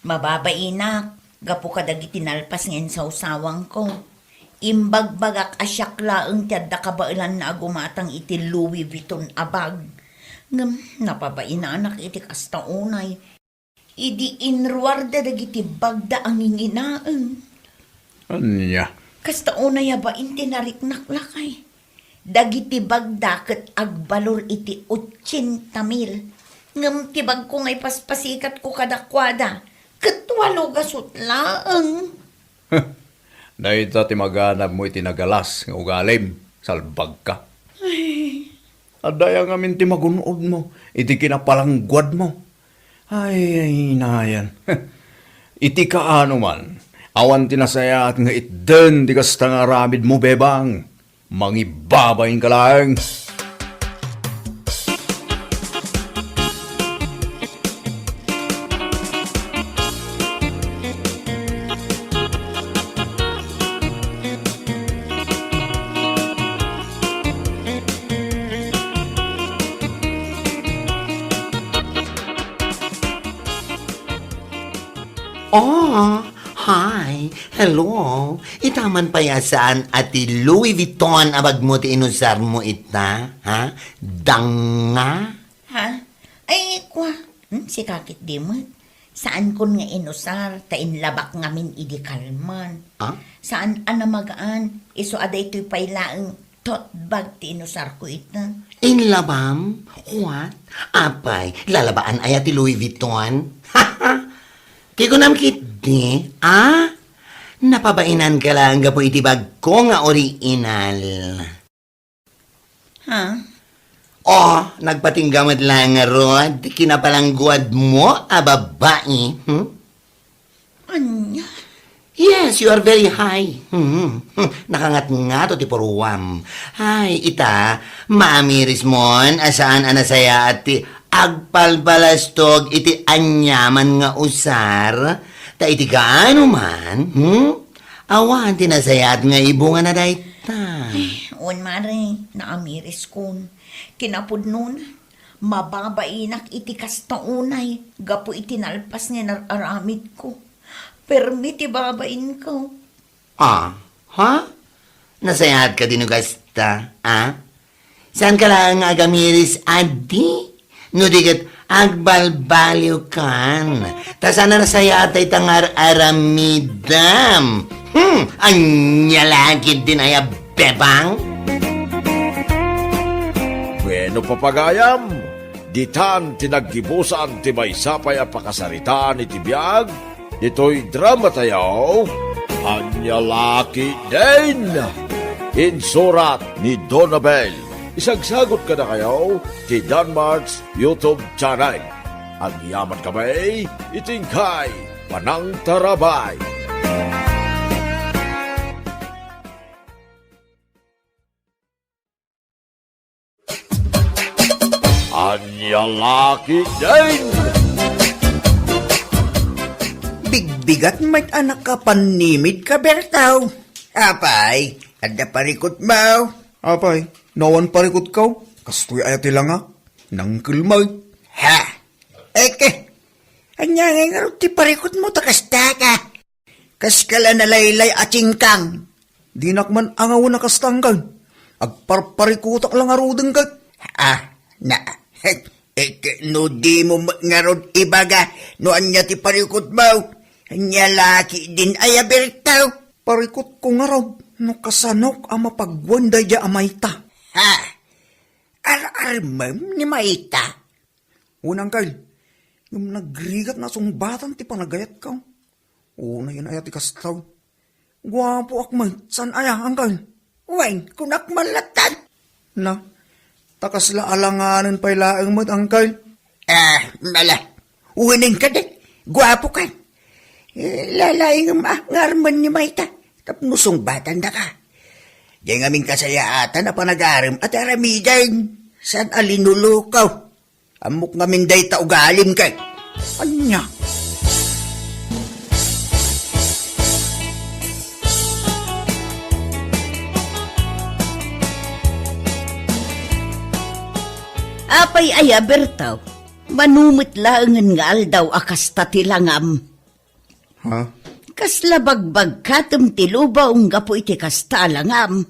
Mababainak gapu kadagiti nalpas nga insawsawangko. Imbagbagak a siak laeng ti adda kabaelanna a gumatang iti Louis Vuitton a bag. Ngem napabainanak iti kasta unay. Idi inruarda dagiti bagda a nginginaem. Ania? Kasta unay a bain ti nariknak, lakay. Dagiti bagda ket agbalor iti otsenta mil. Ngem ti bagko nga ipaspasikatko kadakuada, ket walo gasut laeng. Dayta ti maganabmo iti nagalas nga ugalim, salbagka. Ay. Adda aya ngamin ti magun-odmo iti kinapalangguadmo. Ay, ay, nayan. Iti kaano man, awan ti nasayaat nga itden ti kasta nga aramidmo, bebang. Mangibabain ka laeng. Oh, hi. Hello. Ita man pay a saan a ti Louis Vuitton a bagmo ti inusarmo ita, ha? Danga? Ha? Ay, kua. Hmm, sika ketdi met. Saankon nga inusar, ta inlabak ngamin idi kalman. Ah? Saan a namagaan, isu a daytoy pay laeng tote bag ti inusarko ita. Inlabam? What? Apay, lalabaan aya ti Louis Vuitton? Ti kunam ketdi, ah? Napabainanka laeng gapu iti bagko nga original. Ha? Oh, nagpatingga met laeng ngarud ti kinapalangguadmo a babai, hmm? Ania? Yes, you are very high. Hmm. Hmm. Nakangatngato ti puruam. Ay, ita, maamirismon a saan a nasayaat ti agpalpalastog iti aniaman nga usar. Ta iti kaano man, hmm? Awan ti nasayaat nga ibunga na dayta. Eh, wen, mare, naamiriskon. Kinapudnona, mababainak iti kasta unay gapu iti nalpas nga inar-aramidko. Permi ti babainko. Ah, ha? Nasayaat kadi no kasta, ah? Saanka laeng nga agamiris, adi? No di ket agbalbaliwkan. Ta saan a nasayaat dayta nga ar-aramidem. Hmm, ania la ketdin aya, bebang? Bueno, papagayam, ditan ti naggibusan ti maysa pay a pakasaritaan iti biag ditoy dramatayo, Ania La Ketdin. Insurat ni Donabel. Isagsagut kadakayo ti Danmart's YouTube channel. Agyaman kami iti inkay panangtarabay. Ania La Ketdin? Bigbigat met a nakapannimidka, Bertaw. Apay, adda parikutmo? Apay, no awan parikutko, kastoy aya ti langak? Nangkel met. Ha? Eke, ania ngay ngarud ti parikutmo ta kasta ka? Kaskala nalaylay a tsingkang. Dinak man angawen a kasta, angkel. Agparparikutak la ngaruden ket. Ah, na, eh, no dimo met ngarud ibaga no ania ti parikutmo. Ania La Ketdin aya, Bertaw? Parikutko ngarud no kasanok a mapagwan daydiay a mayta. Ha? Ar-armem ni mayta? Wen, angkel. Ngem nagrigat nga sungbatan ti panagayatko. Unayen aya ti kasta. Guapoak met, saan aya, angkel? Wen, kunak man latta. Na, ta kasla alanganen pay laeng met, angkel. Ah, mala. Wenen kadi, guapokan. Eh, lalaingem a nga armen ni mayta tapno sungbatandaka. Diay ngamin kasayaatan a panagarem a ti aramiden, saan a linulukaw. Ammok ngamin dayta ugalim ket. Ania? Apay aya, Bertaw? Mano met laengen nga aldaw a kasta ti langam? Ha? Kasla bagbagkatem ti lubong gapu iti kasta a langam?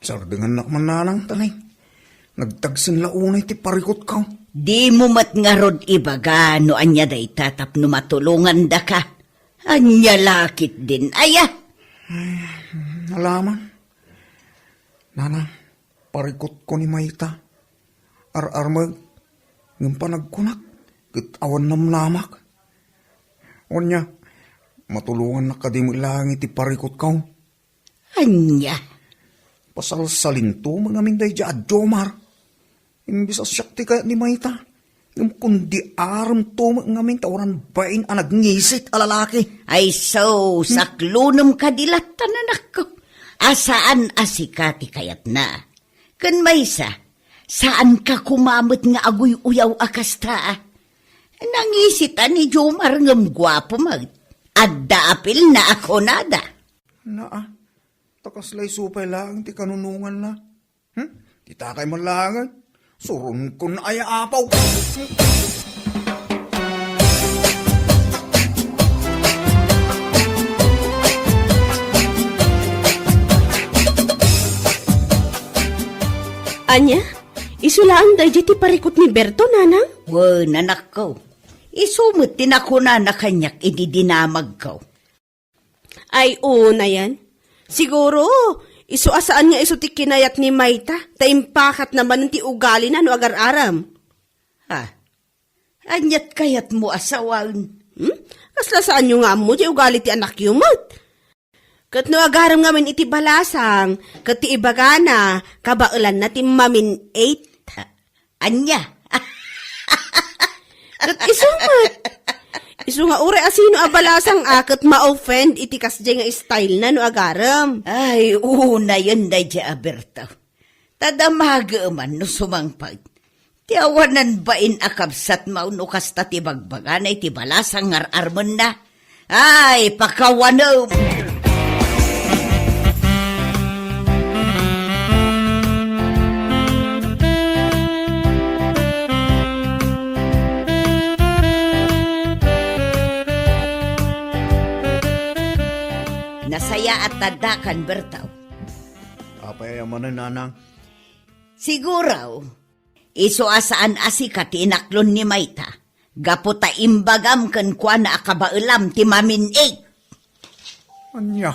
Sardengannak man, nanang, tanay. Nagtagsen la unay ti parikutko. Dimo met ngarud ibaga no ania dayta tapno matulongandaka. Ania la ketdin aya? Ay, alaman. Nanang, parikutko ni Mayta. Ar-armeg, ngem panagkunak, ket awan namnamak. Ania, matulongannak kadi met laeng iti parikutko? Ania? Pasalsalinto met ngamin daydiay a Jomar. Imbes a siak ti kayat ni Mayta, ngem kundi aremto met ngamin ta awan bain a nagngisit a lalaki. Ay sus, hmm? Aklonem kadi latta, nanakko, a saan a sika ti kayatna. Ken maysa, saanka koma met nga aguy-uyaw a kasta, a. Nangisit a ni Jomar ngem guapo met. Adda apilna a kunada. Naa, ta kasla isu pay laeng ti kanunonganna. Hmm? Ti takay man laengen. Suronkon aya, apaw. Ania? Isu laeng daydiay ti parikut ni Berto, nanang? Wen, anakko. Isu met ti nakunana kaniak idi dinamagko. Ay, unayen. Siguro, isu a saan nga isu ti kinayat ni Mayta, ta impakatna manen ti ugalina no agar-arem. Ha? Aniat kayatmo a sawen? Hmm? Kasla saanyo nga ammo ti ugali ti anakyo met? Ket no agarem ngamin iti balasang, ket ti ibagana, kabaelanna ti mamin-it. Ania? Ket isu met. Isu nga uray a sino a balasang a ket ma-offend iti kasdiay nga style na no agarem. Ay, unayen daydiay a Berto. Ta damagem man no sumangpet. Ti awanan bain a kabsatmo no kasta ti bagbagana iti balasang nga ar-armenna. Ay, pakawanem! Nasayaat ta addakan, Bertaw. Apay aya manen, nanang? Siguro, isu a saan a sika ti inaklon ni Mayta, gapu ta imbagam kenkuana a kabaelam ti mamin-it. Ania?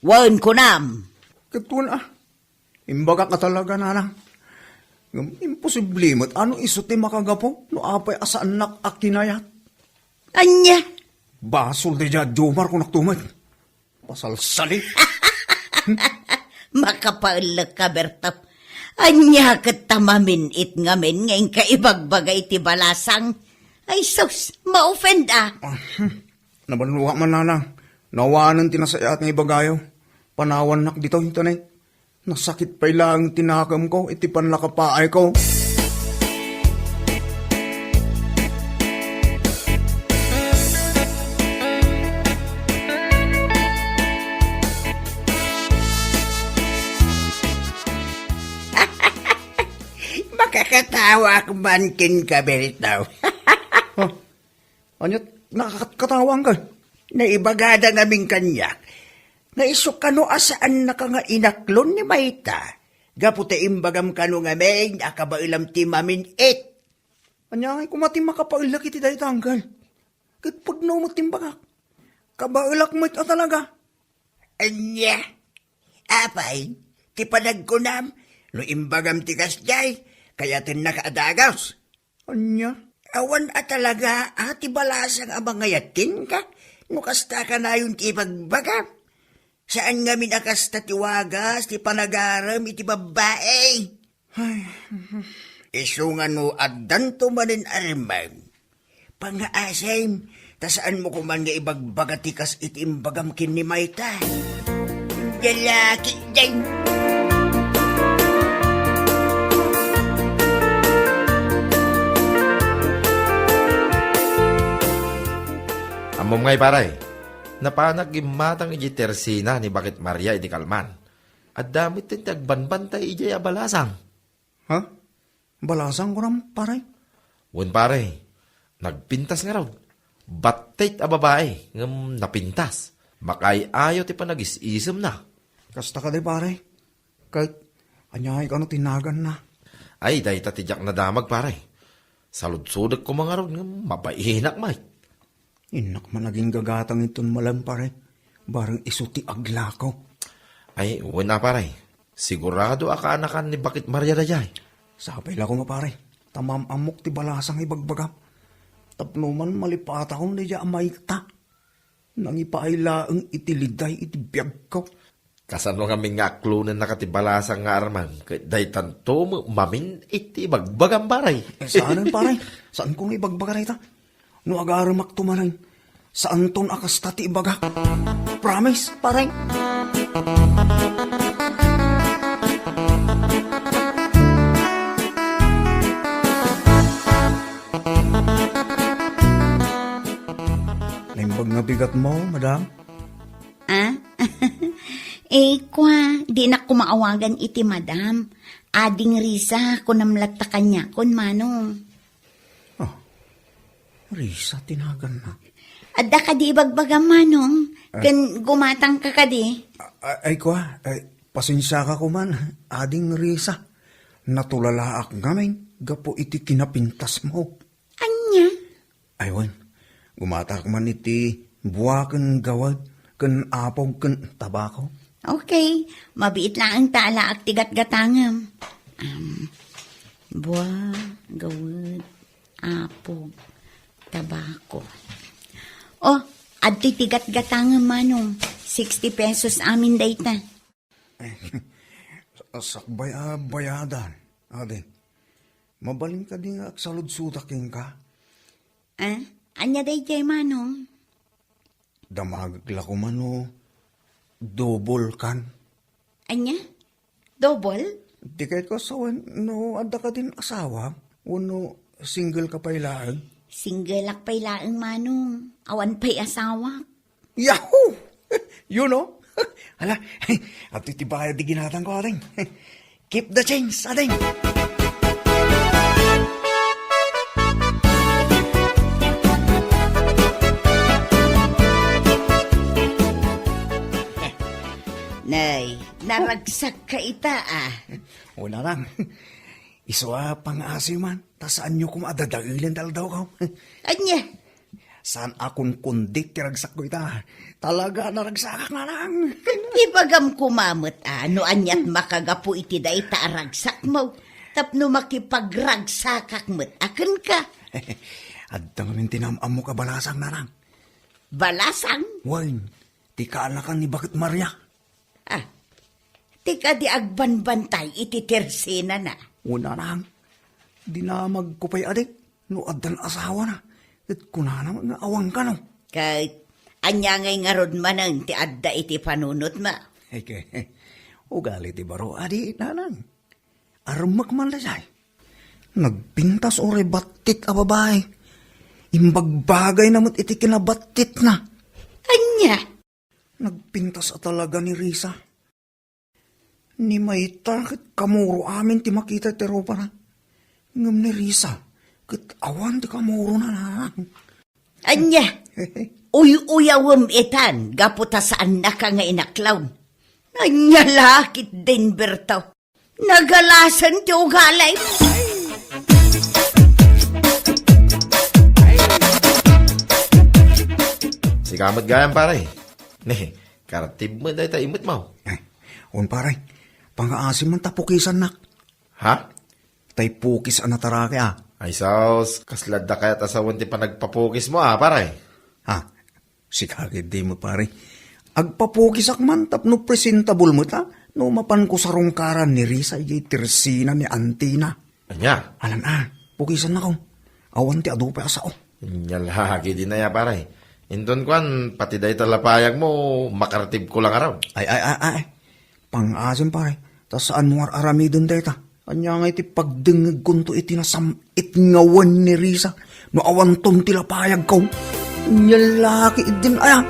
Wen, kunam. Ket wen a, imbagak a talaga, nanang. Ngem imposible met a no isu ti makagapu no apay a saannak a kinayat. Ania? Basol daydiay a Jomar, kunakto met. Pasalsali. Makapaellek ka, Berto. Ania ket ta mamin-it ngamin nga inka ibagbaga iti balasang? Ay sus, ma-offend a. Ah, hmm. Nabannoak man, nanang. Nawanen ti nasayaat nga ibagayo. Panawannak ditoy, tanay. Nasakit pay laeng ti nakemko iti pannakapaayko. Makakatawaak man kenka, Bertaw. Huh? Aniat nakakatkatawaanka? Naibagada ngamin kaniak nga isu kano a saannaka nga inaklon ni Mayta, gapu ta imbagam kano ngamin a kabaelam ti mamin-it. Ania ngay koma ti makapaellek iti dayta, Angkel? Ket pudno met ti imbagak. Kabaelak met a talaga. Ania? Apay, ti panagkunam, no imbagam ti kasdiay, kayatennaka a dagus. Ania? Awan a talaga a ti balasang a mangayat kenka, no kasta kanayon ti ibagbagam. Saan ngamin a kasta ti wagas ti panagarem iti babbai. Ay. Isu nga no addanto manen a rimeng, pangngaasim, ta saanmo koman nga ibagbaga ti kas iti imbagam ken ni Mayta. Lalaki diay. Umngay, pare, napanak gimmatang idiay tersina ni Bakit Maria idi kalman. Adda met ti agbanbantay idiay a balasang. Ha? Balasang kunam, pare? Wen, pare, nagpintas ngarud. Battit a babai, ngem napintas. Makaay-ayo ti panagis-isemna. Kasta kadi, pare? Ket ania kano ti naganna? Ay, dayta ti diak nadamag, pare. Saludsodek koma ngarud ngem mabainak met. Innak man aginggagatang inton malem, pare. Bareng isu ti aglako. Ay, wen a, pare. Sigurado a kaanakan ni Bakit Maria daydiay. Sapay la koma, pare. Ta maam-ammok ti balasang a ibagbagam. Tapno man malipatakon daydiay a mayta. Nangipaay laeng iti liday iti biagko. Kasano ngamin nga aklonennaka ti balasang nga armem ket daytanto met mamin iti ibagbagam, pare? Eh, saanen, pare. Saanko nga ibagbaga dayta. No agaremakto manen, saanton a kasta ti ibagak. Promise, pare. Naimbag nga bigatmo, madam? Ah? Eh, kua, dinak koma awagan iti madam. Ading Risa, kunam latta kaniakon, Manong. Oh, Risa ti naganna. Adda kadi ibagbagam, Manong? Ah. Ken gumatangka kadi? A-, ay, kua, ay, pasensiaka koman, Ading Risa. Natulalaak ngamin gapu iti kinapintasmo. Ania? Ay, wen. Gumatak man iti bua ken gawed ken apog ken tabako. Okay. Mabiit laeng ta alaak ti gatgatangem. Um, bua, gawed, apog, tabako. Oh, adtoy ti gatgatangem, Manong. Sixty pesos amin dayta. Sakbay a bayadan, adi. Mabalin kadi nga agsaludsodak kenka? Ah, ania daydiay, Manong? Damagek la koma no double kan. Ania? Double? Di kayat ko sawen no adda kadin asawa wenno single ka pay laeng? Single ak pay laeng, Manong. Awan pay asawa. Yahoo! You know? Hala, adtoy ti bayad ti ginatangko, ading. Keep the change, ading. Nay, naragsak ka ita, ah. Una lang. Isu a pangaasim man, ta saanyo koma a dadaelen ti aldawko. Ania? Saan a kunkundit ti ragsakko ita. Talaga a naragsakak, nanang. Ibagam koma met, a, no aniat makagapu iti dayta a ragsakmo, tapno makipagragsakak met a kenka. Adda ngamin ti naam-ammok a balasang, nanang. Balasang? Wen, ti kaanakan ni Bakit Maria. Ah, ti kadi agbanbantay iti tersenana. Una nang, dinamagko pay, adi, no addan asawana, ket kunana met nga awan kano. Ket ania ngay ngarud manen ti adda iti panunotmo? Eke, ugali ti baro, adi, nanang. Armek man daydiay. Nagpintas uray battit a babai. Imbagbagayna met iti kinabattitna. Ania? Nagpintas a talaga ni Risa. Ni mayta ket kamuro amin ti makita ti rupana. Ngem ni Risa ket awan ti kamurona, nanang. Ania? Uy-uyawem itan gapu ta saannaka nga inaklon. Ania la ket Denver to? Nagalasen ti ugalim. Sika met gayam, pare. Ne, kartib met dayta imetmo. Ay, un, pare. Pangaasim man ta pukisannak. Ha? Tay pukis a nataraki, a. Ay, sus, kasla adda kayat a sawen ti panagpapukismo, a, pare? Ha? Sika ketdi met, pare. Agpapukisak man tapno presentable met, a, no mapanko sarungkaran ni Risa idiay tersena ni antina. Ania? Alan, a, pukisannakon. Awan ti adu pay a sao. Ania la ketdin aya, pare. Inton kuan, pati dayta la payagmo, makartibko la ngarud. Ay, ay, ay, ay. Pangaasim, pare. Ta saanmo nga ar-aramiden dayta. Ania ngay ti pagdengngegkonto iti nasam-it nga wen ni Risa no awanton ti lapayagko? Nya la ketdin aya.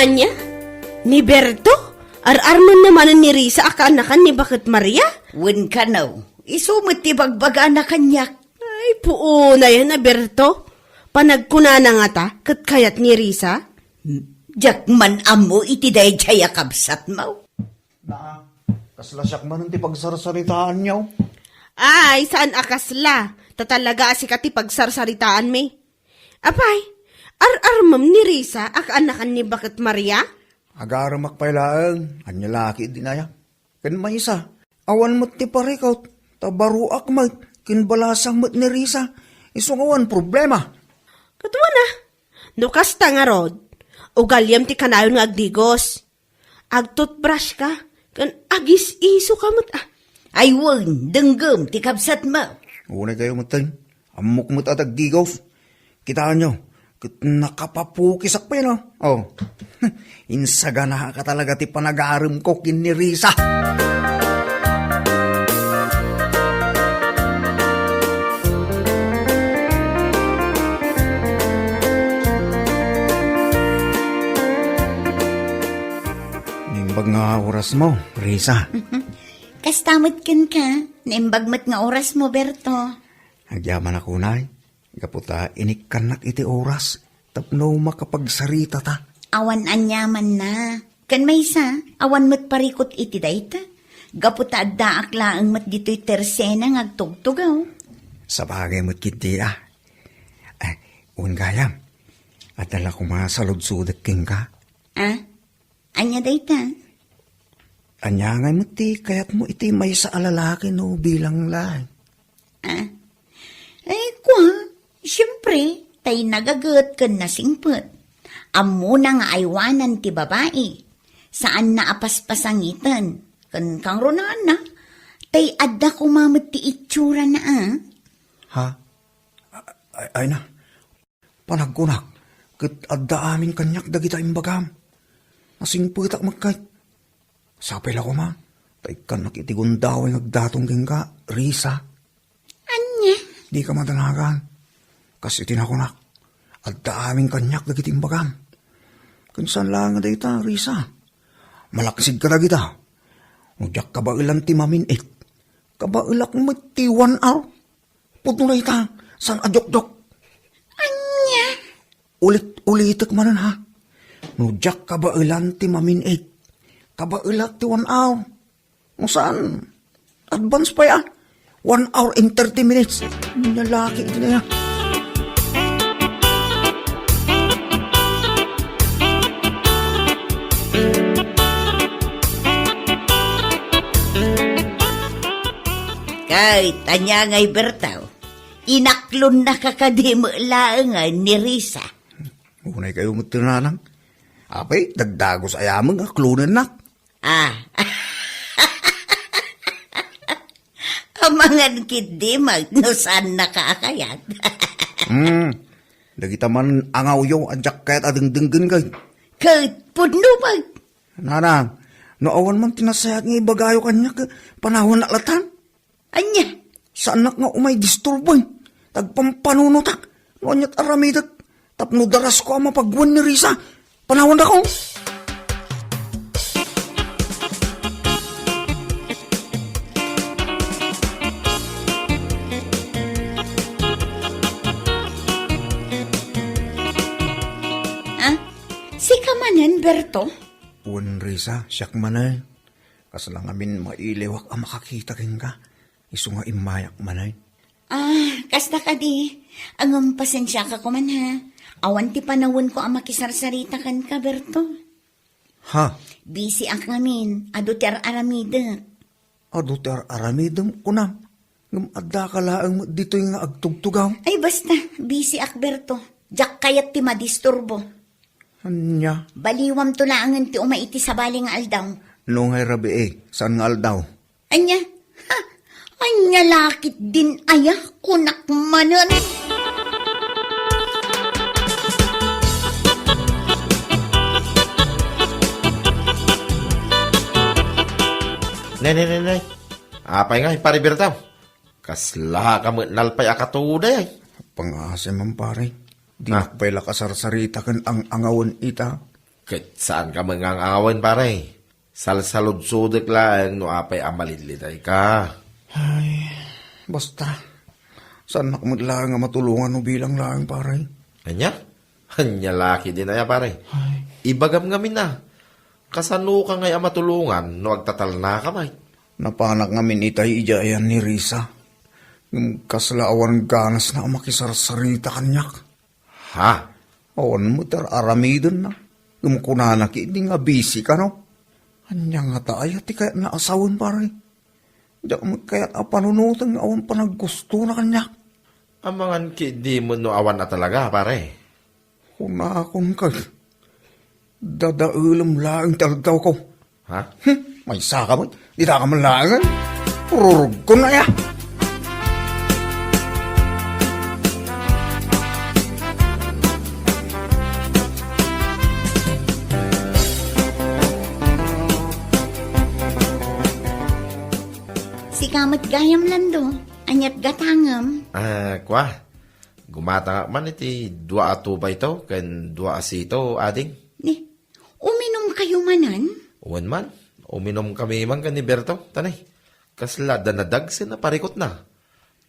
Ania? Ni Berto? Ar-armenna manen ni Risa a kaanakan ni Baket Maria? Wen kano, isu met ti bagbagana kaniak. Ay, puonay a Berto. Panagkunana ngata, ket kayat ni Risa? Diak man ammo iti daydiay a kabsatmo. Naa, kasla siak manen ti pagsarsaritaanyo. Ay, saan a kasla. Ta talaga a sika ti pagsarsaritaanmi. Apay, ar-armem ni Risa a kaanakan ni Baket Maria? Agaremak pay laeng, ania la ketdin aya. Ken maysa, awan met ti parikut, ta baruak met, ken balasang met ni Risa. Isu nga awan problema. Ket wen a, no kasta ngarud, ugaliam ti kanayon nga agdigos. Agtoothbrush ka, ken agis-iso ka met a. Ay wen, denggem ti kabsatmo. Unay kayo met, tay. Ammok met a daggigos. Kitaenyo, ket nakapapukisak pay, no? Oh. Insaganaak talaga ti panagaremko ken ni Risa. Naimbag nga orasmo, Risa. Kasta met kenka, naimbag met nga orasmo, Berto. Agyamanak unay, gapu ta inikkannak iti oras tapno makapagsaritata. Awan aniamanna. Ken maysa, awan met parikut iti dayta. Gapu ta addaak laeng met ditoy tersena nga agtugtugaw. Sabagay met ketdi a. Eh, wen gayam, adda la koma saludsodek kenka. Ah? Ania dayta? Ania ngay met ti kayatmo iti maysa a lalaki no bilang laeng? Ah? Eh, kua, siempre, tay nagaget ken nasingpet. Ammona nga aywanan ti babai. Saanna a paspasangiten. Ken kangrunaanna, tay adda koma met ti itsurana, ah. Ha? Ay, ay na. Panagkunak, ket adda amin kaniak dagita imbagam. Nasingpetak met kay. Sapay la koma, ta ikkannak iti gundaway nga agdaton kenka, Risa. Ania? Dika madanagan. Kas iti nakunak, adda amin kaniak dagiti imbagam. Ken saan laeng a dayta, Risa. Malaksid ka dagita. No diak kabaelan ti mamin-it, kabaelak met ti one hour. Pudno dayta, saan a jokjok. Ania? Ulit-ulitek manen, ha. No diak kabaelan ti mamin-it, kabaelak ti one hour. No saan, advance pay, ah. One hour and thirty minutes. Nia la ketdin aya. Ket ania ngay, Berto? Inaklonnaka kadi met laengen ni Risa? Unay kayo met ti nanang. Apay, dagdagus aya met nga aklonennak. Ah. Amangan ketdi met no saannaka a kayat. Hmm. Dagita man angawyo a diak kayat a dengdenggen kay. Ket pudno met. Nanang, no awan man ti nasayaat nga ibagayo kaniak, panawannak latan. Ania? Saannak nga umay disturboen. Tagpampanunotak. No aniat aramidek. Tapno darasko a mapagwan ni Risa. Panawanakon. Ah? Sika manen, Berto? Wen, Risa, siak manen. Kasla ngamin mailiwak a makakita kenka. Isu nga immayak manen. Ah, kasta kadi. Ngem pasensiaka koman, ha. Awan ti panawenko a makisarsarita kenka, Berto. Ha? Busy-ak ngamin. Adu ti ar-aramidek. Adu ti ar-aramidem, kunam. Ngem addaka laeng met ditoy nga agtugtugaw. Ay, basta. Busy-ak, Berto. Diak kayat ti madisturbo. Ania? Baliwamto laengen ti umay iti sabali nga aldaw. No ngay rabii, saan nga aldaw? Ania? Ha? Ania la ketdin aya, kunak manen. Nay, nay, nay, nay. Apay ngay, Pare Bertaw? Kasla ka met nalpay a katuday, ay. Pangaasim man, pare. Dinak pay la kasarsarita ken ang-angawen ita. Ket saan ka met nga ang-angawen, pare. Salsaludsodek laeng no apay a malidlitay ka. Ay, basta. Saannak met laeng a matulongan no bilang laeng, pare. Ania? Ania la ketdin aya, pare? Ay. Ibagam ngamin a. Kasano ka ngay a matulongan no agtatalna ka met? Napanak ngamin itay idiay ayan ni Risa. Ngem kasla awan ganasna a makisarsarita kaniak. Ha? Awan met ar-aramidenna. Ngem kunana ketdi nga busy kano. Ania ngata aya ti kayatna a sawen, pare? Diak met kayat a panunoten nga awan panaggustona kaniak. Amangan ketdi met no awan a talaga, pare. Kunakon ket, dadaelem laeng ti aldaw ko. Ha? Hmm, maysa ka met. Dita ka man laeng. Rurugkon aya. Sika met gayam, Lando. Aniat gatangem? Ah, kua. Gumatangak man iti dua a two by two ken dua a C two, ading. Ni, uminumkayo manen? Wen man, uminumkami man ken ni Berto, tanay. Kasla adda nadagsen a parikutna.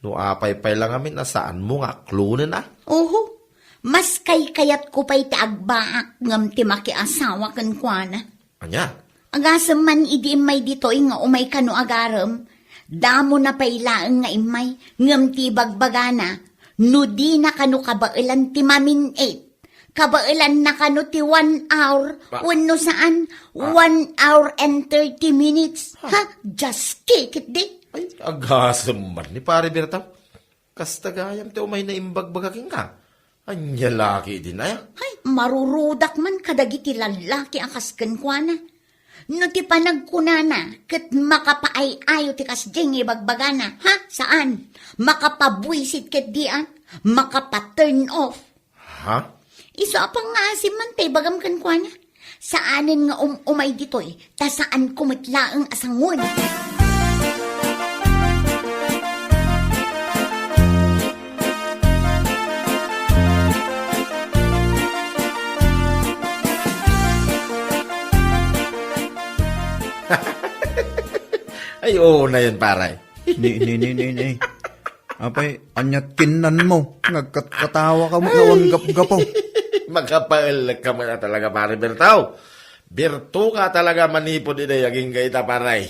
No apay pay la ngamin a saanmo nga aklonen a? Oho, mas kaykayatko pay ti agbaak ngem ti makiasawa kenkuana. Ania? Agasem man idi immay ditoy nga umay kano agarem, damona pay laeng nga immay, ngem ti ibagbagana, no dina kano kabaelan ti mamin-it, kabaelanna kano ti one hour, Pa- wenno saan, Ah. one hour and thirty minutes. Ha? Ha? Just kick it, di? Ay, agasem man ni Pare Bertaw. Kasta gayam ti umay naimbagbaga kenka. Ania la ketdin aya? Hay, marurudak man kadagiti lallaki a kas kenkuana. No ti panagkunana ket makapaay-ayo ti kasdiay nga ibagbagana, ha? Saan? Makapabuisit ketdi a? Makapa-turn off. Ha? Isu a pangngaasim man ti ibagam kenkuana. Saanen nga um-umay ditoy, ta saanko met laeng a sangoen. Ay, oo na yun, pare. Ni, ni, ni, ni, ni. Apay, aniat kinnanmo? Nagkatkatawa ka met nga awan gapgapo. Makapaellek ka met a talaga, Pare Bertaw. Berto ka talaga manipud idi agingga ita, pare.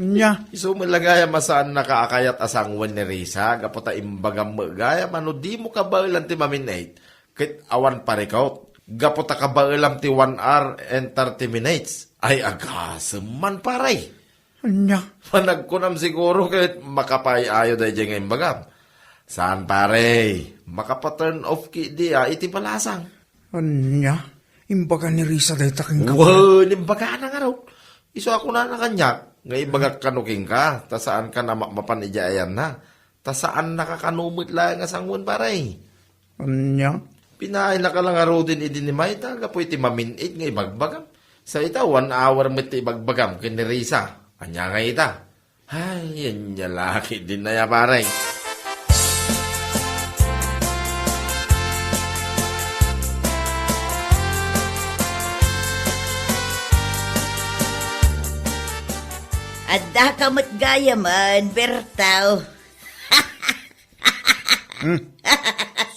Ania? Isu met la gayam a saannaka a kayat a sangoen ni Risa, gapu ta imbagam met gayam a no dimo kabaelan ti mamin-it, ket awan parikut. Gapu ta kabaelam ti one hour and thirty minutes. Ay, agasem man, pare. Ania? Panagkunam siguro ket makapaay-ayo daydiay nga imbagam. Saan, pare? Makapa-turn off ketdi a iti balasang. Ania? Imbaga ni Risa dayta kenka? Wen, imbagana ngarud. Isu a kunana kaniak, nga ibagak kano kenka, ta saankan a mapmapan idiay ayanna. Ta saannaka kano met laeng a sangoen, pare. Ania? Pinaayna ka la ngaruden idi ni Mayta gapu iti mamin-it nga ibagbagam. Sa ita, one hour met ti ibagbagam ken ni Risa. Ania ngay ita? Ay, ania la ketdin aya, pare. Addaka met gayamen, Bertaw. Hmm.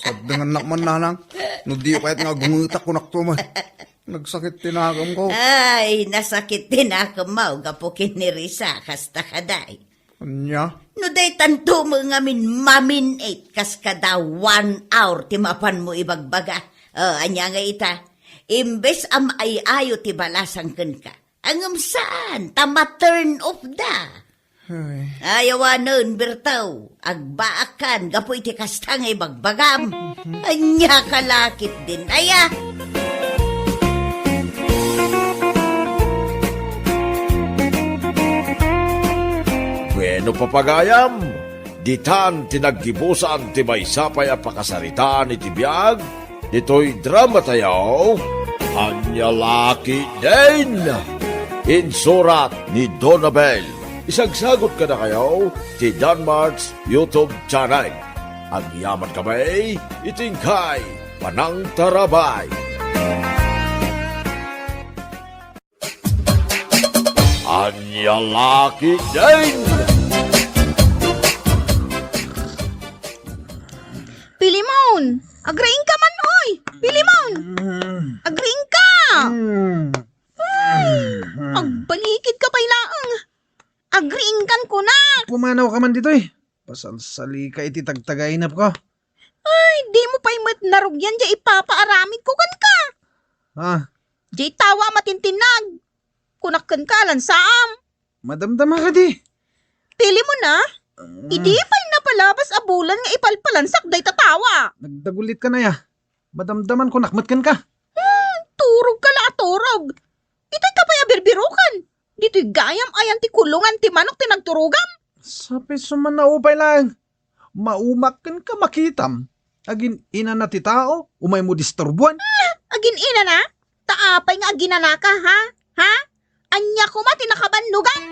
Saddengennak man, nanang. No diyo kayat nga agungetak, kunak to met. Nagsakit ti nakemko. Ay, nasakit ti nakemmo gapu ken ni Risa, kasta kadi. Ania? No daytanto met ngamin mamin-it kas kada one hour ti mapanmo ibagbaga. O, ania nga ita? Imbes a maay-ayo ti balasang kenka. Ngem saan, ta ma-turn off da. Ay. Ay, awanen, Bertaw. Agbaakan gapu iti kasta nga ibagbagam. Ania ka la ketdin aya? Bueno, papagayam, ditan ti naggibusan ti maysa pay a pakasaritaan iti biag ditoy drama tayo, Ania la ketdin. Insurat ni Donabel. Isagsagot kadakayo ti Danmart's YouTube channel. Agyaman kami iti inkay panangtarabay. Ania la ketdin? Pilimon! Agriingka man, oy! Pilimon! Agriingka! Ay, agbalikidka pay laeng. Agriingkan kunak. Pumanawka man ditoy. Pasalsalika iti tagtagainapko. Ay, dimo pay met narugyan diay ipapaaramidko kenka. Ah. Diay tawa a matintinnag. Kunak kenka, alansaam. Madamdama kadi. Pilimon a. Ah. Idi pay napalabas a bulan nga ipalpalansak dayta tawa. Nagdagulitkan aya. Madamdaman kunak met kenka. Hmm, turogka la a turog. Itay ka pay a birbirokan. Ditoy gayam ayan ti kulongan ti manok ti nagturogam. Sapay suman naupay laeng. Maumak kenka makitam. Agin-inana ti tao, umaymo disturbuan. Ah, agin-inana? Ta apay nga aginanaka, ha? Ha? Ania koma ti nakabannogan?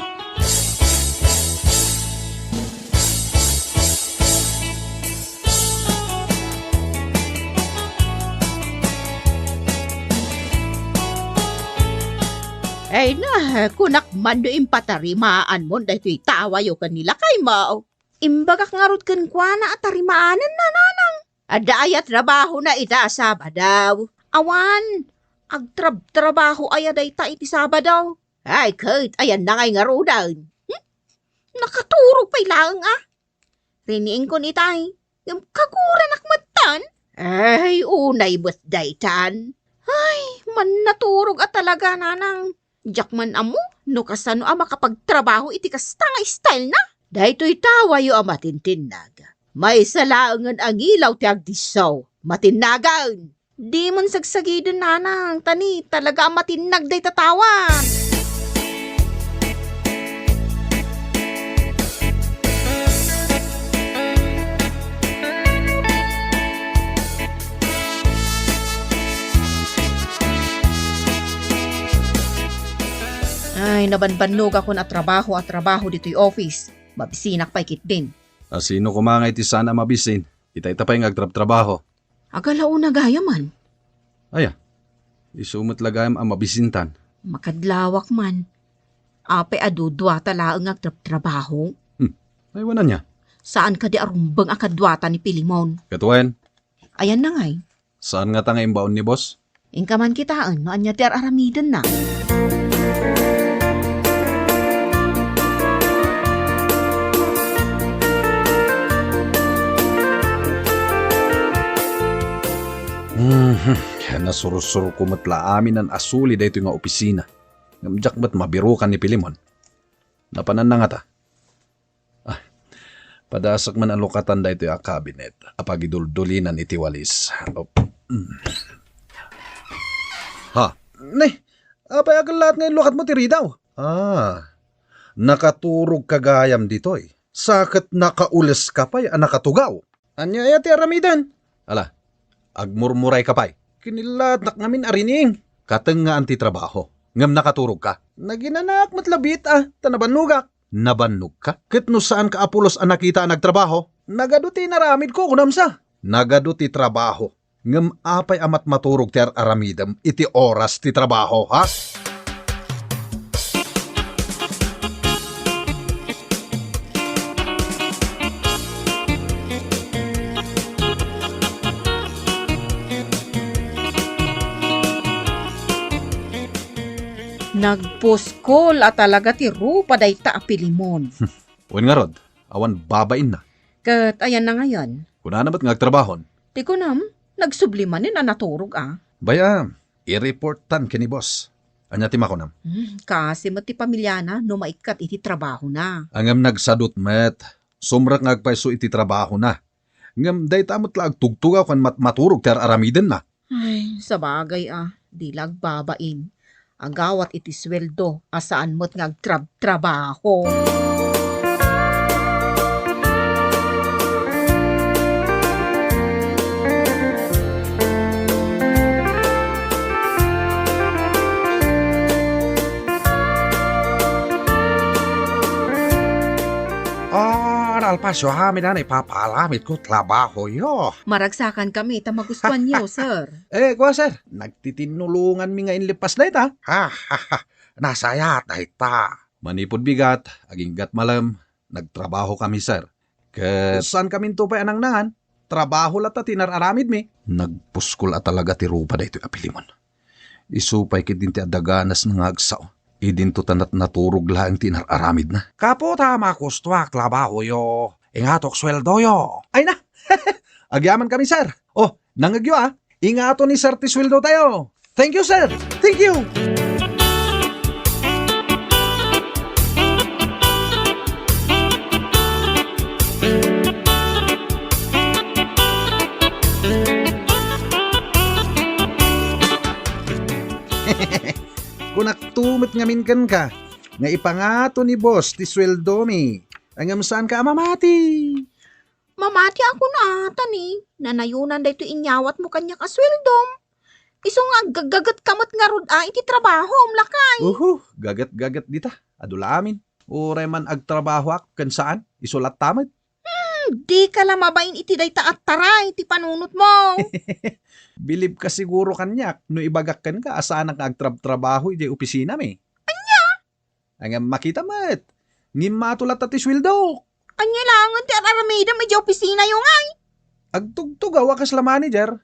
Ay na, kunak man no impatarimaanmon daytoy tawayo ken ni lakaymo. Imbagak ngarud kenkuana a tarimaanenna, nanang. Adda aya trabahona ita a Sabado? Awan, agtrabtrabaho aya dayta iti Sabado? Ay, ket ayanna ngay ngaruden? Hmm? Nakaturog pay laeng a. Riniingkon itay, ngem kaguranak metten. Ay, unay met daytan. Ay, mannaturog a talaga, nanang. Diak man ammo no kasano a makapagtrabaho iti kasta nga style na. Daytoy tawayo a matintinnag. Maysa laengen a ngilaw ti agdisso. Matinnagen! Dimon sagsagiden, nanang, ta ni talaga a matinnag dayta tawa. Ay, nabanbannogakon a trabaho a trabaho ditoy office. Mabisinak pay ketdin. A sino koma nga iti saan a mabisin? Ita, ita pay nga agtrabtrabaho. Agalauna gayam man. Aya, isu met la gayam a mabisintan. Makadlawak man. Apay a duduata laeng nga agtrabtrabaho? Hmm. Ay, wen ania? Saan kadi a rumbeng a kaduata ni Pilimon? Ket wen? Ayanna ngay. Saan ngata nga imbaon ni boss? Inka man kitaen no ania ti ar-aramidenna. Mhm. Nasursurko met la aminen a suli daytoy nga opisina. Ngem diak met mabirokan ni Pilimon. Napananna ngata? Ah, padasek man a lukatan daytoy a cabinet a pagiduldulinan iti walis. Oh, mm. Ha? Ne, apay a kellaat nga inlukatmo ti ridaw? Ah, nakaturogka gayam ditoy. Sa ket nakauleska pay a nakatugaw. Ania aya ti aramiden? Ala, agmurmurayka pay. Kinillaatnak ngamin a rining. Katengngaan ti trabaho. Ngem nakaturogka. Naginanak met la biit a, ta nabannogak. Nabannogka? Ket no saanka a pulos a nakita a nagtrabaho? Nagadu ti inaramidko, kunam sa. Nagadu ti trabaho. Ngem apay a matmaturog ti ar-aramidem iti oras ti trabaho, ha? Nagpuskol a talaga ti rupa dayta a Pilimon. Hmm. Wen ngarud, awan babainna. Ket ayanna ngayen? Kunana met nga agtrabahon. Ti kunam, nagsubli manen a naturog a. Bay-am, i-reportan ken ni boss. Ania ti makunam? Hmm, kaasi met ti pamiliana no maikkat iti trabahona. Ngem nagsadut met. Sumrek nga agpayso iti trabahona. Ngem dayta met la agtugtugaw ken matmaturog ti ar-aramidenna. Ay, sabagay a, di la agbabain. Agawat iti sueldo a saan met nga agtrabtrabaho. Alpasyo amin a naipapaaramidko trabahoyo. Maragsakankami ta magustuanyo, sir. Eh, kua, sir, nagtitinnulonganmi nga inlippas dayta. Ha, ha, ha. Nasayaat dayta. Manipud bigat, agingga't malem, nagtrabahokami, sir. Ket saankaminto pay a nangnangan, trabaho latta ti inar-aramidmi. Nagpuskol a talaga ti rupa daytoy a Pilimon. Isu pay ketdin ti adda ganasna nga agsao. Idinto ta nat-, naturog laeng ti inar-aramidna. Gapu ta magustuak trabahoyo, ingatok sueldoyo. Ay na! Agyamankami, sir. Oh, nangngegyo, a. Ingato ni sir ti sueldotayo. Thank you, sir. Thank you. Kunakto met ngamin kenka nga ipangato ni boss ti sueldomi. Ngem saanka a mamati. Mamati a kunata ni, nanayonan daytoy inyawatmo kaniak a sueldom. Isu nga aggaggagetka met ngarud a iti trabahom, lakay. Uhu, gaget-gaget dita. Adu la amin. Uray man agtrabahoak ken saan, isu latta met. Hmm, dika la mabain iti dayta a taray ti panunotmo. Bilibka siguro kaniak no ibagak kenka a saanak nga agtrabtrabaho idiay opisinami. Ania? Ngem makita met. Ngimmato latta ti sueldok. Ania laengen ti ar-aramidem idiay opisinayo ngay? Agtugtugaw a kasla manager.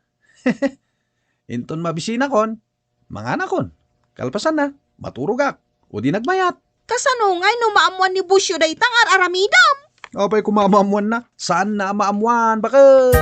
Inton mabisinakon, manganakon. Kalpasanna, maturogak. O di nagmayat. Kasano ngay no maammoan ni bossyo dayta nga ar-aramidem? Apay koma maammoanna? Saanna a maammoan, baket!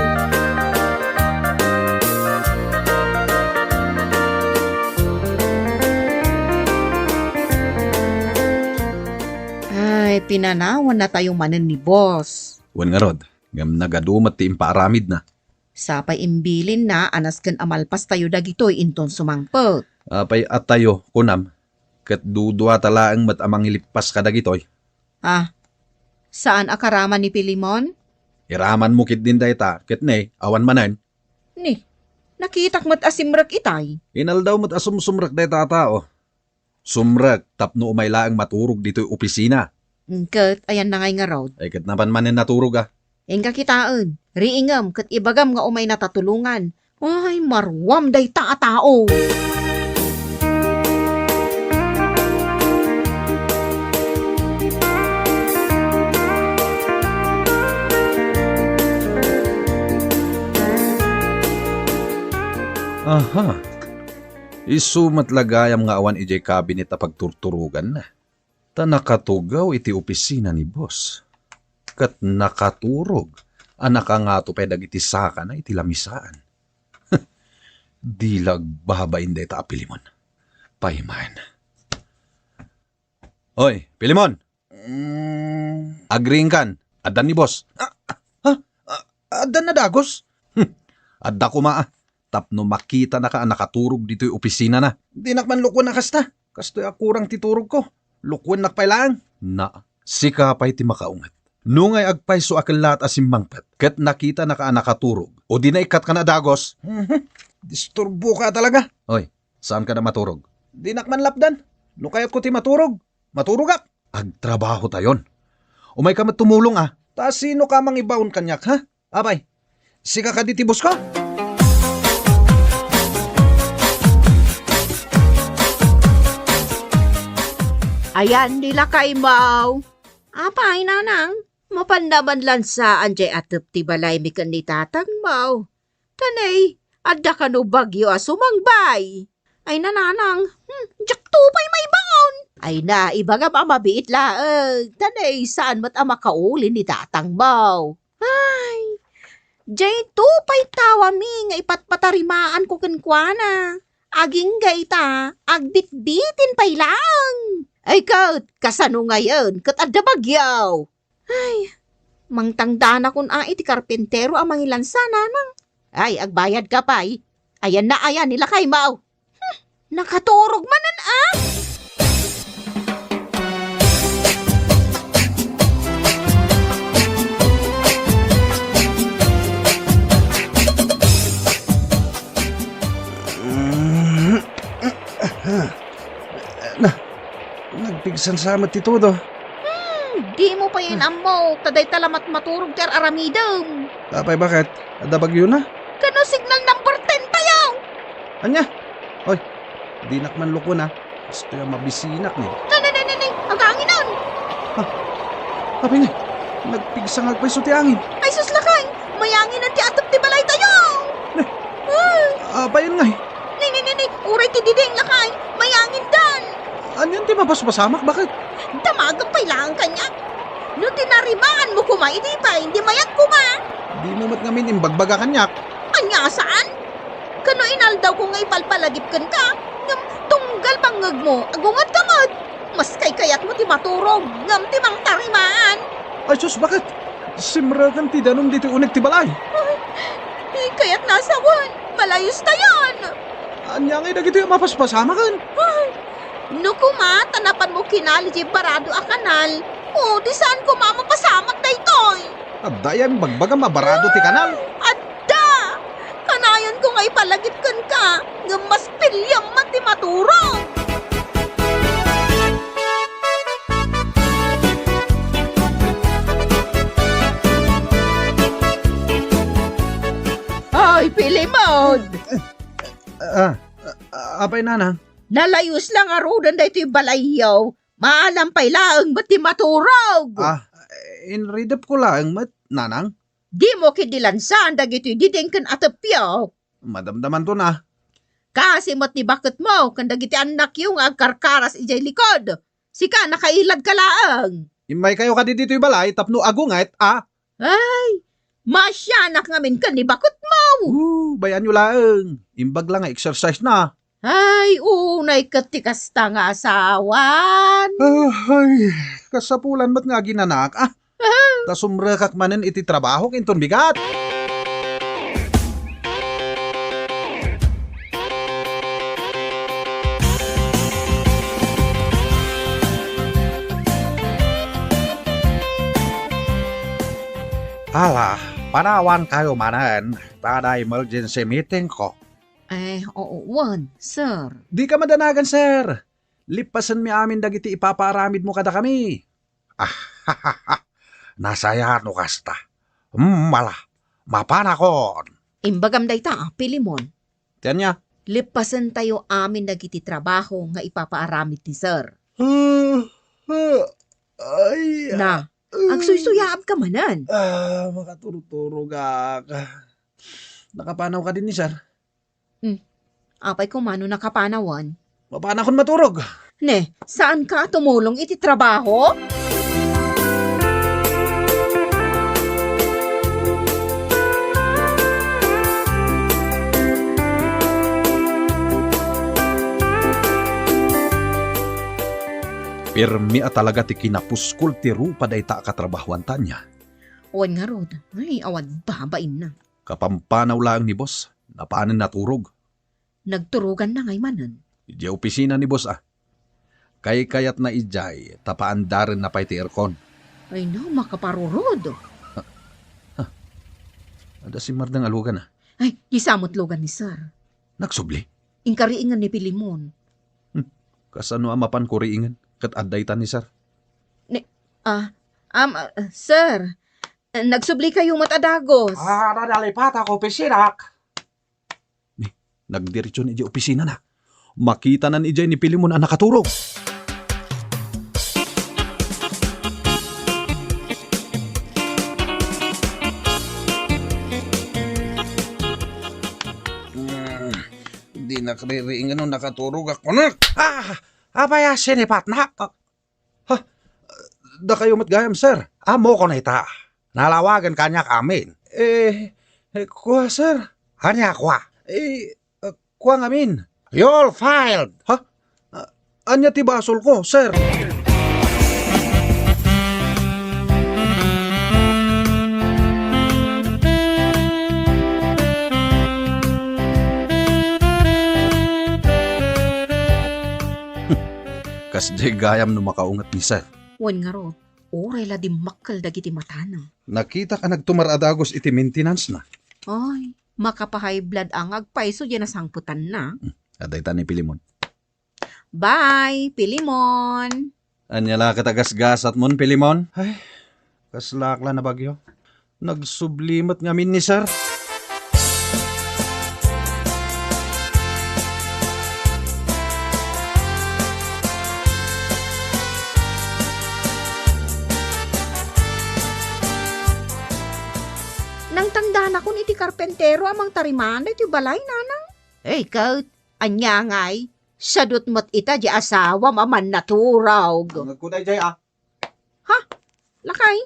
Ay, pinanawannatayo manen ni boss. Wen ngarud, ngem nagadu met ti impaaramidna. Sapay imbilinna a nasken a malpastayo dagitoy inton sumangpet. Apay a tayo, kunam, ket duduata laeng met a mangilippas kadagitoy. Ah, saan a karaman ni Pilimon? Iramanmo ketdin dayta, ket ne, awan manen. Ni, nakitak met a simrek itay. Inaldaw met a sumsumrek dayta a tao. Sumrek tapno umay laeng maturog ditoy opisina. Ket ayanna ngay ngarud? Ay, ket napan manen naturog, a. Inka kitaen, riingem ket ibagam nga umaynata tulongan. Ay, maruam dayta a tao. Aha. Isu met la gayam nga awan idiay kabinet a pagturturoganna. Ta nakatugaw iti opisina ni boss. Ket nakaturog a nakangato pay dagiti sakana iti lamisaan. Di la agbabain dayta a Pilimon. Payman. Oy, Pilimon! Mm. Agriingkan, addan ni boss. Ah, ah, ah, addan na dagus? Hmm, adda koma, a. Tapno makitanaka a nakaturog ditoy opisinana. Dinak man lukwen a kasta. Kastoy a kurang ti turogko. Lukwennak pay laeng. Na, sika pay ti makaunget. Nungay agpayso a kellaat a simmangpet, ket nakitanaka a nakaturog, o di naikkatka a dagus? Mhm. Disturboka talaga. Oy, saanka a maturog? Dinak man lapdan. No kayatko ti maturog, maturogak. Agtrabahotayon. Umayka met tumulong, a. Ta sinoka mangibaon kaniak, ha? Apay, sika kadi ti boss ko? Ayan ni lakaymo. Apay, nanang, mapanna man lansaan jay atep ti balaymi ken ni tatangmo. Ta ne, adda kano bagyo a sumangbay? Ay, nanang, hmm, diakto pay maibaon. Ay na, ibagam a mabiit laeng. Ta ne, saan met a makauli ni tatangmo. Ay, dayto pay tawami nga ipatpatarimaanko kenkuana. Agingga ita, agbitbitin pay laeng. Ay ket, kasano ngayen ket adda bagyo? Ay, mangtangdanakon a iti karpintero a mangilansa, nanang. Ay, agbayadka pay. Ayanna aya ni lakaymo. Hmm, nakaturog manen a. Na, nagpigsansa met ti todo. Hmm, Dimo pay Hmm. inammo, ta dayta la met maturog ti ar-aramidem. Apay, baket? Adda bagiona? Kano signal number ten tayo? Ania? Oy, dinak man lukon, a. Kastoy a mabisinak, ne. Nay, nay, nay, nay, nay! Aganginan! Apay ngay, nagpigsa nga agpayso ti angin. Ay, sus, lakay! Mayanginan ti atep ti balay tayo! Ne. Ah! Apay ngay? Nay, nay, nay, nay! Uray ti diding, lakay! Mayangindan! Anian ti mapaspasamak, baket? Damagem pay laeng kaniak. No tinarimaanmo koma idi pay, di mayat koma. Dimo met ngamin imbagbaga kaniak. Ania saan? Kano inaldawko nga ipalpalagip kenka, ngem tunggal bangngegmo, agungetka met. Mas kaykayatmo ti maturog, ngem ti mangtarimaan. Ay, sus, baket? Simreken ti danum ditoy uneg ti balay. Ay, kayatna a sawen, malayustayon. Ania ngay dagitoy a mapaspasamaken? Ay, no koma ta napanmo kinali diay barado a kanal, o, di saan koma a mapasamak daytoy. Adda aya imbagbaga a barado ti kanal? Adda! Kanayonko nga ipalagip kenka, ngem mas piliam met ti maturog. Ay, Pilimon! Ah, ah, apay, nanang? Nalayus la ngaruden daytoy balayyo. Maalam pay laeng met ti maturog. Ah, inridepko laeng met, nanang. Dimo ketdi lansaan dagitoy diding ken atepyo. Madamdamanton a. Kaasi met ni baketmo ken dagiti annakyo nga agkarkaras idiay likod. Sika, nakailadka laeng. Immaykayo kadi ditoy balay tapno agunget, a? Ay, maasianak ngamin ken ni baketmo. Uh, bay-anyo laeng. Imbag la nga exercise na. Ay, unay ket ti kasta nga asawan. Ah, ay, kasapulan met nga aginanak, a. Ah. Ta sumrekak manen iti trabahok inton bigat. Ala, panawankayo manen, ta adda emergency meeting ko. Eh, oo, wen, sir. Dika madanagan, sir. Lippasenmi amin dagiti ipapaaramidmo kadakami. Ah, nasayaat no kasta. Mm, ala, mapanakon. Imbagam dayta, a, Pilimon. Ti ania? Lippasentayo amin dagiti trabaho nga ipapaaramid ni sir. Ah, ah, ay, Na, ah, agsuysuyaabka manen. Ah, makaturturogak. Nakapanaw kadi ni sir? Hmm. Apay koma no nakapanawan? Mapanakon maturog. Ne, saanka a tumulong iti trabaho? Pirmi a talaga ti kinapuskol ti rupa dayta a katrabahoan, Tanya. Wen ngarud, ay, awan babainna. Kapampanaw laeng ni boss, napanen naturog. Nagturoganna ngay manen. Idiay opisina ni boss, a. Kaykayatna idiay, ta paandarenna pay ti aircon. Ay no, makaparurod. Ha? Ha? Adda simmardeng a lugan, a. Ay, disa met lugan ni sir. Nagsubli? Inkariingen ni Pilimon. Hmm. Kasano a mapan kuriingen? Ket adda ita ni sir. Ni, ah, am, ah, sir, nagsublikayo met a dagus. Ah, nadalipatak opisinak. Ni, nagdiretso ni idiay opisinana. Makitanan idiay ni Pilimon a nakaturog. Hmm, dinak ririingen no nakaturog ako, nak. Ah, apay a sinipatnak? Ah, Ha? Dakayo met gayam, sir. Ammokon ita. Nalawagan kaniak amin. Eh, eh, kua, sir? Ania kua? Eh, eh, kua ngamin. You're fired! Ha? Ah, ania ti basolko, sir? Kasdiay gayam no makaunget ni sir. Wen ngarud, uray la dimmakkel dagiti matana. Nakitak a nagtumar a dagus iti maintenance-na. Ay, makapa-high blood a nga agpayso diay nasangpetanna. Hmm, adda ita ni Pilimon. Bye, Pilimon! Ania la ket a gasgasatmon, Pilemon? Ay, kaslak la a bagyo. Nagsubli met ngamin ni Sir. Nangtangdanakon iti karpentero a mangtariman daytoy balay, nanang. Ay, ket, ania ngay? Sadut met ita di asawam a mannaturog. Nagkuday jay, ah. Ha? Lakay?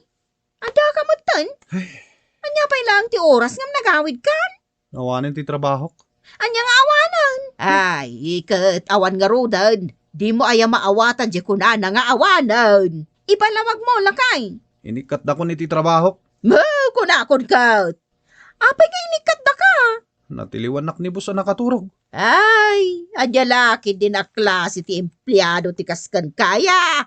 Adda ka metten? Ay. Ania pay laeng ti oras ngem nagawidkan? Awanen ti trabahok. Ania nga awanen? Ay, ket awan ngaruden. Dimo aya maawatan di kunana nga awanen. Ipalawagmo, lakay. Inikkatdakon iti trabahok. Mo, kunakon ket. Apay nga inikkatdaka? Natiliwannak ni boss a nakaturog. Ay, ania la ketdi a klase ti empleado ti kas kenka aya?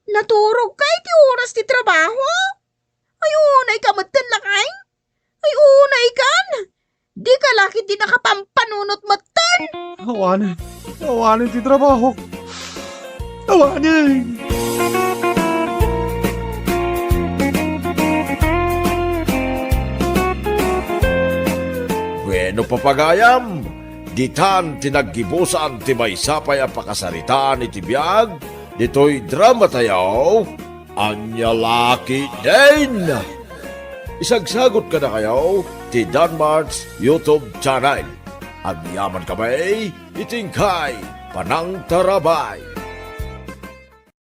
Naturogka iti oras ti trabaho? Ay, unayka metten, lakay? Ay, unaykan? Dika la ketdi nakapampanunot metten? Awanen. Awanen ti trabaho. Awanen. Bueno, papagayam, ditan ti naggibusan ti maysa pay a pakasaritaan iti biag ditoy dramatayo, Ania la ketdin? Isagsagot kadakayo ti Danmart's YouTube channel. Agyamankami iti inkay panangtarabay.